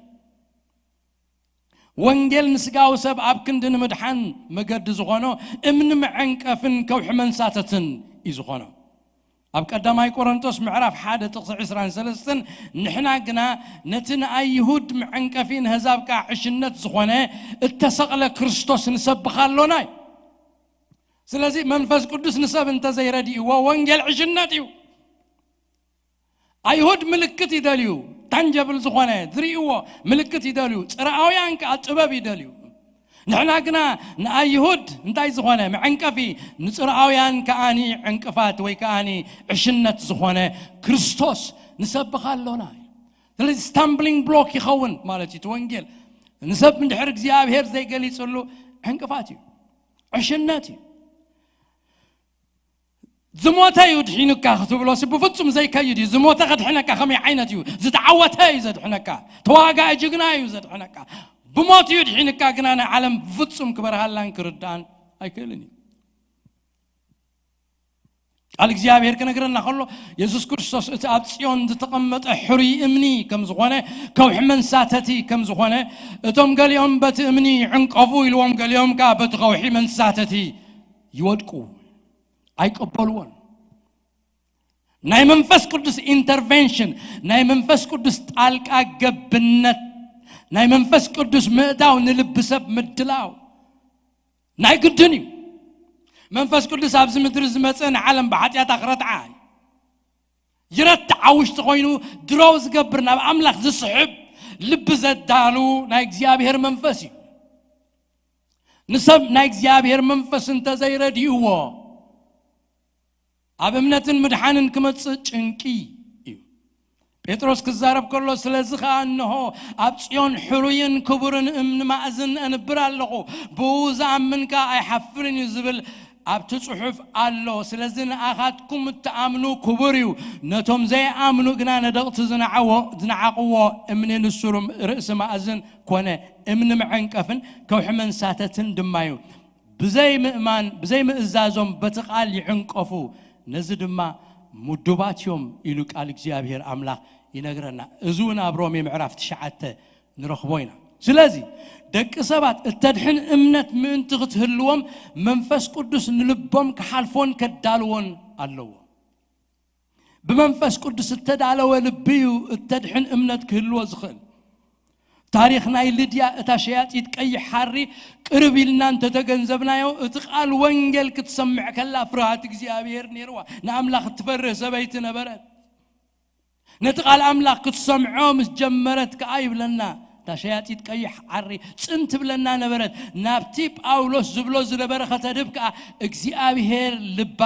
ወንጌል ንስጋዊ ሰብ ኣብ ክንዲ ንምድሓን መገዲ ዝኾኖ እምኒ መዐንቀፍን ከውሒ መንሳተትን እዩ ዝኾኖ። ኣብ ቀዳማይ ቆሮንቶስ ምዕራፍ ሓደ ጥቕሲ ዕስራን ሰለስተን፣ ንሕና ግና ነቲ ንኣይሁድ መዐንቀፊ ንህዛብ ከኣ ዕሽነት ዝኾነ እተሰቕለ ክርስቶስ ንሰብኽ ኣሎና እዩ። ስለዚ መንፈስ ቅዱስ ንሰብ እንተዘይረድእዎ ወንጌል ዕሽነት እዩ። ኣይሁድ ምልክት ይደልዩ፣ ታንጀብል ዝኾነ ዝርእይዎ ምልክት ይደልዩ፣ ጽርኣውያን ከኣ ጥበብ ይደልዩ። ንሕና ግና ንኣይሁድ እንታይ ዝኾነ መዐንቀፊ፣ ንጽርኣውያን ከኣኒ ዕንቅፋት ወይ ከኣኒ ዕሽነት ዝኾነ ክርስቶስ ንሰብኽ ኣሎና። ስለዚ ስታምብሊንግ ብሎክ ይኸውን ማለት እዩ እቲ ወንጌል። ንሰብ እንድሕር እግዚኣብሔር ዘይገሊጽሉ ዕንቅፋት እዩ፣ ዕሽነት እዩ። ዝሞተ እዩ ድሒኑካ ክትብሎ ሲ ብፍጹም ዘይከይድ እዩ። ዝሞተ ከድሕነካ ከመይ ዓይነት እዩ? ዝተዓወተ እዩ ዘድሕነካ። ተዋጋኢ ጅግና እዩ ዘድሕነካ። ብሞት እዩ ድሒንካ፣ ግና ናይ ዓለም ብፍጹም ክበርሃላን ክርዳእን ኣይክእልን እዩ። ቃል እግዚኣብሔር ክነግረና ከሎ፣ የሱስ ክርስቶስ እቲ ኣብ ጽዮን ዝተቐመጠ ሕሩይ እምኒ ከም ዝኾነ፣ ከውሒ መንሳተቲ ከም ዝኾነ፣ እቶም ገሊኦም በቲ እምኒ ይዕንቀፉ ኢልዎም፣ ገሊኦም ከኣ በቲ ከውሒ መንሳተቲ ይወድቁ፣ ኣይቀበልዎን። ናይ መንፈስ ቅዱስ ኢንተርቬንሽን፣ ናይ መንፈስ ቅዱስ ጣልቃ ገብነት፣ ናይ መንፈስ ቅዱስ ምእታው፣ ንልቢ ሰብ ምድላው ናይ ግድን እዩ። መንፈስ ቅዱስ ኣብዚ ምድሪ ዝመጸ ንዓለም ብሓጢኣታ ክረትዓ እዩ። ይረትዓ ውሽጢ ኮይኑ ድሮው ዝገብር፣ ናብ ኣምላኽ ዝስሕብ ልቢ ዘዳሉ ናይ እግዚኣብሔር መንፈስ እዩ። ንሰብ ናይ እግዚኣብሔር መንፈስ እንተዘይረድእዎ፣ ኣብ እምነትን ምድሓንን ክመጽእ ጭንቂ እዩ። ጴጥሮስ ክዛረብ ከሎ፣ ስለዚ ኸኣ እንሆ ኣብ ጽዮን ሕሩይን ክቡርን እምኒ ማእዝን ኣንብር ኣለኹ፣ ብኡ ዝኣምን ከኣ ኣይሓፍርን እዩ ዝብል ኣብቲ ጽሑፍ ኣሎ። ስለዚ ንኣኻትኩም እትኣምኑ ክቡር እዩ፣ ነቶም ዘይኣምኑ ግና ነደቕቲ ዝነዓዎ-፣ ዝነዓቕዎ እምኒ ንሱሩም ርእሲ ማእዝን ኮነ፣ እምኒ መዐንቀፍን ከውሒ መንሳተትን ድማ እዩ። ብዘይ ምእማን፣ ብዘይ ምእዛዞም በቲ ቃል ይዕንቀፉ፣ ነዚ ድማ ምዱባት እዮም ኢሉ ቃል እግዚኣብሔር ኣምላኽ ይነግረና። እዚ እውን ኣብ ሮሜ ምዕራፍ ትሽዓተ ንረኽቦ ኢና። ስለዚ ደቂ ሰባት እተድሕን እምነት ምእንቲ ክትህልዎም መንፈስ ቅዱስ ንልቦም ክሓልፎን ከዳልዎን ኣለዎ። ብመንፈስ ቅዱስ እተዳለወ ልቢ እዩ እተድሕን እምነት ክህልዎ ዝኽእል። ታሪኽ ናይ ልድያ እታ ሸያጢት ቀይሕ ሓሪ ቅርብ ኢልና እንተተገንዘብናዮ፣ እቲ ቃል ወንጌል ክትሰምዕ ከላ ፍርሃት እግዚኣብሔር ነይርዋ። ንኣምላኽ እትፈርህ ሰበይቲ ነበረት። ነቲ ቃል ኣምላኽ ክትሰምዖ ምስ ጀመረት ከኣ ይብለና፣ እታ ሸያጢት ቀይሕ ዓሪ ጽን ትብለና ነበረት። ናብቲ ጳውሎስ ዝብሎ ዝነበረ ከተድህብ ከኣ እግዚኣብሔር ልባ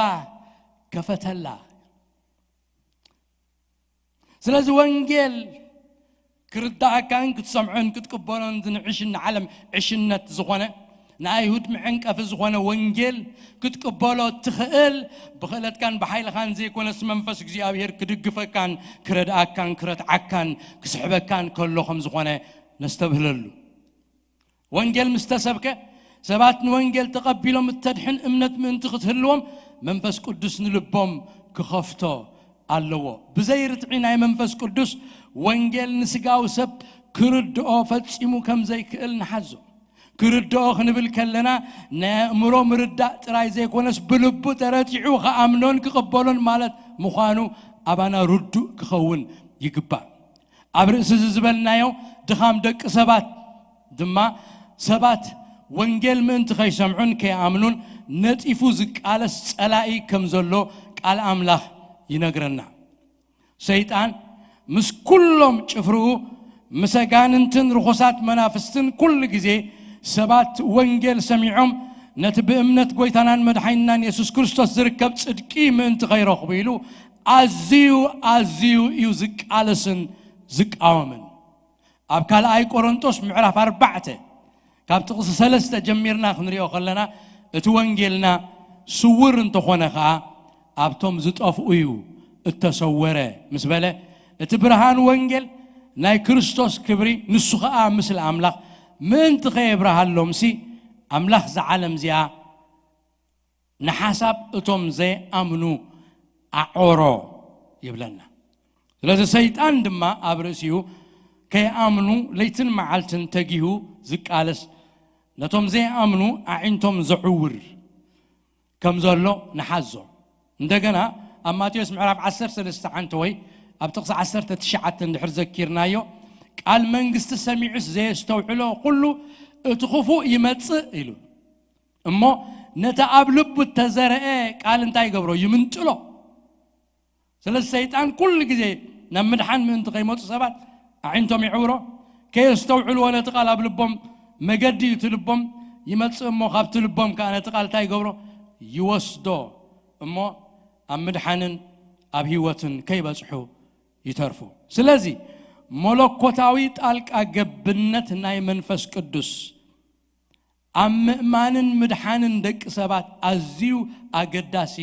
ከፈተላ። ስለዚ ወንጌል ክርዳኣካን ክትሰምዖን ክትቅበሎን ዝንዕሽ ንዓለም ዕሽነት ዝኾነ ንኣይሁድ መዐንቀፊ ዝኾነ ወንጌል ክትቅበሎ ትኽእል ብኽእለትካን ብሓይልኻን ዘይኮነስ መንፈስ እግዚኣብሔር ክድግፈካን ክረድኣካን ክረትዓካን ክስሕበካን ከሎ ከም ዝኾነ ነስተብህለሉ። ወንጌል ምስ ተሰብከ ሰባት ንወንጌል ተቐቢሎም እተድሕን እምነት ምእንቲ ክትህልዎም መንፈስ ቅዱስ ንልቦም ክኸፍቶ ኣለዎ። ብዘይ ርትዒ ናይ መንፈስ ቅዱስ ወንጌል ንስጋዊ ሰብ ክርድኦ ፈጺሙ ከም ዘይክእል ንሓዞ። ክርድኦ ክንብል ከለና ናይ ኣእምሮ ምርዳእ ጥራይ ዘይኮነስ ብልቡ ተረቲዑ ክኣምኖን ክቕበሎን ማለት ምዃኑ ኣባና ርዱእ ክኸውን ይግባእ። ኣብ ርእሲ እዚ ዝበልናዮ ድኻም ደቂ ሰባት ድማ ሰባት ወንጌል ምእንቲ ከይሰምዑን ከይኣምኑን ነጢፉ ዝቃለስ ጸላኢ ከም ዘሎ ቃል ኣምላኽ ይነግረና። ሰይጣን ምስ ኩሎም ጭፍርኡ ምስ ኣጋንንትን ርኹሳት መናፍስትን ኩሉ ግዜ ሰባት ወንጌል ሰሚዖም ነቲ ብእምነት ጎይታናን መድሓኒናን የሱስ ክርስቶስ ዝርከብ ጽድቂ ምእንቲ ከይረኽቡ ኢሉ ኣዝዩ ኣዝዩ እዩ ዝቃለስን ዝቃወምን። ኣብ ካልኣይ ቆሮንጦስ ምዕራፍ ኣርባዕተ ካብ ጥቕሲ ሰለስተ ጀሚርና ክንሪኦ ከለና እቲ ወንጌልና ስውር እንተኾነ ኸኣ ኣብቶም ዝጠፍኡ እዩ እተሰወረ ምስ በለ እቲ ብርሃን ወንጌል ናይ ክርስቶስ ክብሪ ንሱ ኸኣ ምስሊ ኣምላኽ ምእንቲ ኸየብርሃሎምሲ ኣምላኽ ዝዓለም እዚኣ ንሓሳብ እቶም ዘይኣምኑ ኣዖሮ ይብለና። ስለዚ ሰይጣን ድማ ኣብ ርእሲኡ ከይኣምኑ ለይትን መዓልትን ተጊሁ ዝቃለስ ነቶም ዘይኣምኑ ኣዒንቶም ዘዕውር ከም ዘሎ ንሓዞ። እንደገና ኣብ ማቴዎስ ምዕራፍ ዓሰርተ ሰለስተ ሓንቲ ወይ ኣብ ጥቕሲ ዓሰርተ ትሽዓተ እንድሕር ዘኪርናዮ ቃል መንግስቲ ሰሚዑስ ዘየስተውዕሎ ኩሉ እቲ ክፉእ ይመጽእ ኢሉ እሞ ነቲ ኣብ ልቡ እተዘርአ ቃል እንታይ ይገብሮ? ይምንጥሎ። ስለዚ ሰይጣን ኩሉ ግዜ ናብ ምድሓን ምእንቲ ከይመፁ ሰባት ኣዒንቶም ይዕውሮ፣ ከየስተውዕልዎ ነቲ ቃል ኣብ ልቦም መገዲ እዩ እቲ ልቦም ይመፅእ እሞ ካብቲ ልቦም ከዓ ነቲ ቃል እንታይ ይገብሮ? ይወስዶ እሞ ኣብ ምድሓንን ኣብ ህይወትን ከይበፅሑ ይተርፉ። ስለዚ መለኮታዊ ጣልቃ ገብነት ናይ መንፈስ ቅዱስ ኣብ ምእማንን ምድሓንን ደቂ ሰባት ኣዝዩ ኣገዳሲ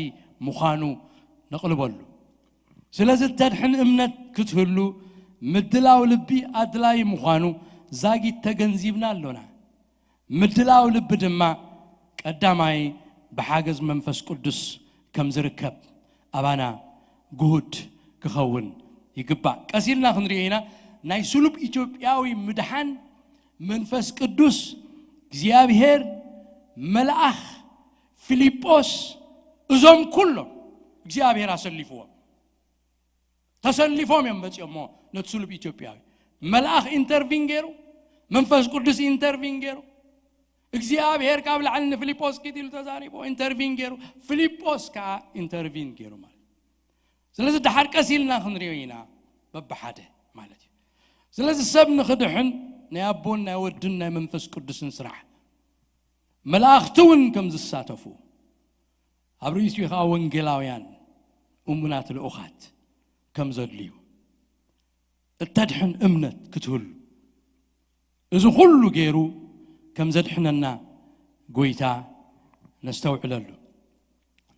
ምዃኑ ነቕልበሉ። ስለዚ እተድሕን እምነት ክትህሉ ምድላው ልቢ ኣድላዪ ምዃኑ ዛጊት ተገንዚብና ኣሎና። ምድላው ልቢ ድማ ቀዳማይ ብሓገዝ መንፈስ ቅዱስ ከም ዝርከብ ኣባና ግሁድ ክኸውን ይግባእ። ቀስ ኢልና ክንሪኦ ኢና። ናይ ስሉብ ኢትዮጵያዊ ምድሓን መንፈስ ቅዱስ እግዚኣብሔር መልኣኽ ፊልጶስ እዞም ኩሎም እግዚኣብሔር ኣሰሊፍዎም ተሰሊፎም እዮም መፂኦሞ ነቲ ስሉብ ኢትዮጵያዊ መልኣኽ ኢንተርቪን ገይሩ መንፈስ ቅዱስ ኢንተርቪን ገይሩ እግዚኣብሔር ካብ ላዕሊ ንፊልጶስ ኪድ ኢሉ ተዛሪቦ ኢንተርቪን ገይሩ ፊልጶስ ከዓ ኢንተርቪን ገይሩ ማለት ስለዚ ድሓር ቀስ ኢልና ክንሪኦ ኢና በብሓደ ማለት እዩ ስለዚ ሰብ ንኽድሕን ናይ ኣቦን ናይ ወድን ናይ መንፈስ ቅዱስን ስራሕ መላእኽቲ እውን ከም ዝሳተፉ ኣብ ርእሲኡ ከዓ ወንጌላውያን እሙናት ልኡኻት ከም ዘድልዩ እተድሕን እምነት ክትህሉ እዚ ኩሉ ገይሩ ከም ዘድሕነና ጎይታ ነስተውዕለሉ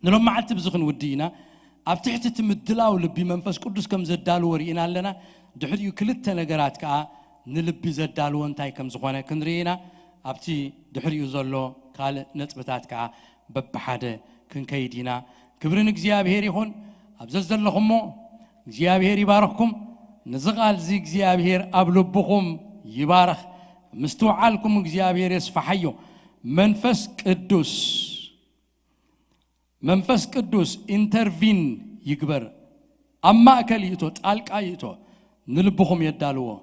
ንሎም መዓልቲ ብዚ ክንውዲ ኢና ኣብ ትሕቲ እቲ ምድላው ልቢ መንፈስ ቅዱስ ከም ዘዳልዎ ርኢና ኣለና ድሕሪኡ ክልተ ነገራት ከዓ ንልቢ ዘዳልዎ እንታይ ከም ዝኾነ ክንርኢ ኢና ኣብቲ ድሕሪኡ ዘሎ ካልእ ነጥብታት ከዓ በብሓደ ክንከይድ ኢና ክብሪ ንእግዚኣብሔር ይኹን ኣብ ዘዘለኹሞ እግዚኣብሔር ይባርኽኩም ነዚ ቃል እዚ እግዚኣብሔር ኣብ ልብኹም ይባርኽ ምስትውዓልኩም እግዚኣብሔር የስፋሓዮ መንፈስ ቅዱስ መንፈስ ቅዱስ ኢንተርቪን ይግበር ኣብ ማእከል ይእቶ ጣልቃ ይእቶ ንልብኹም የዳልዎ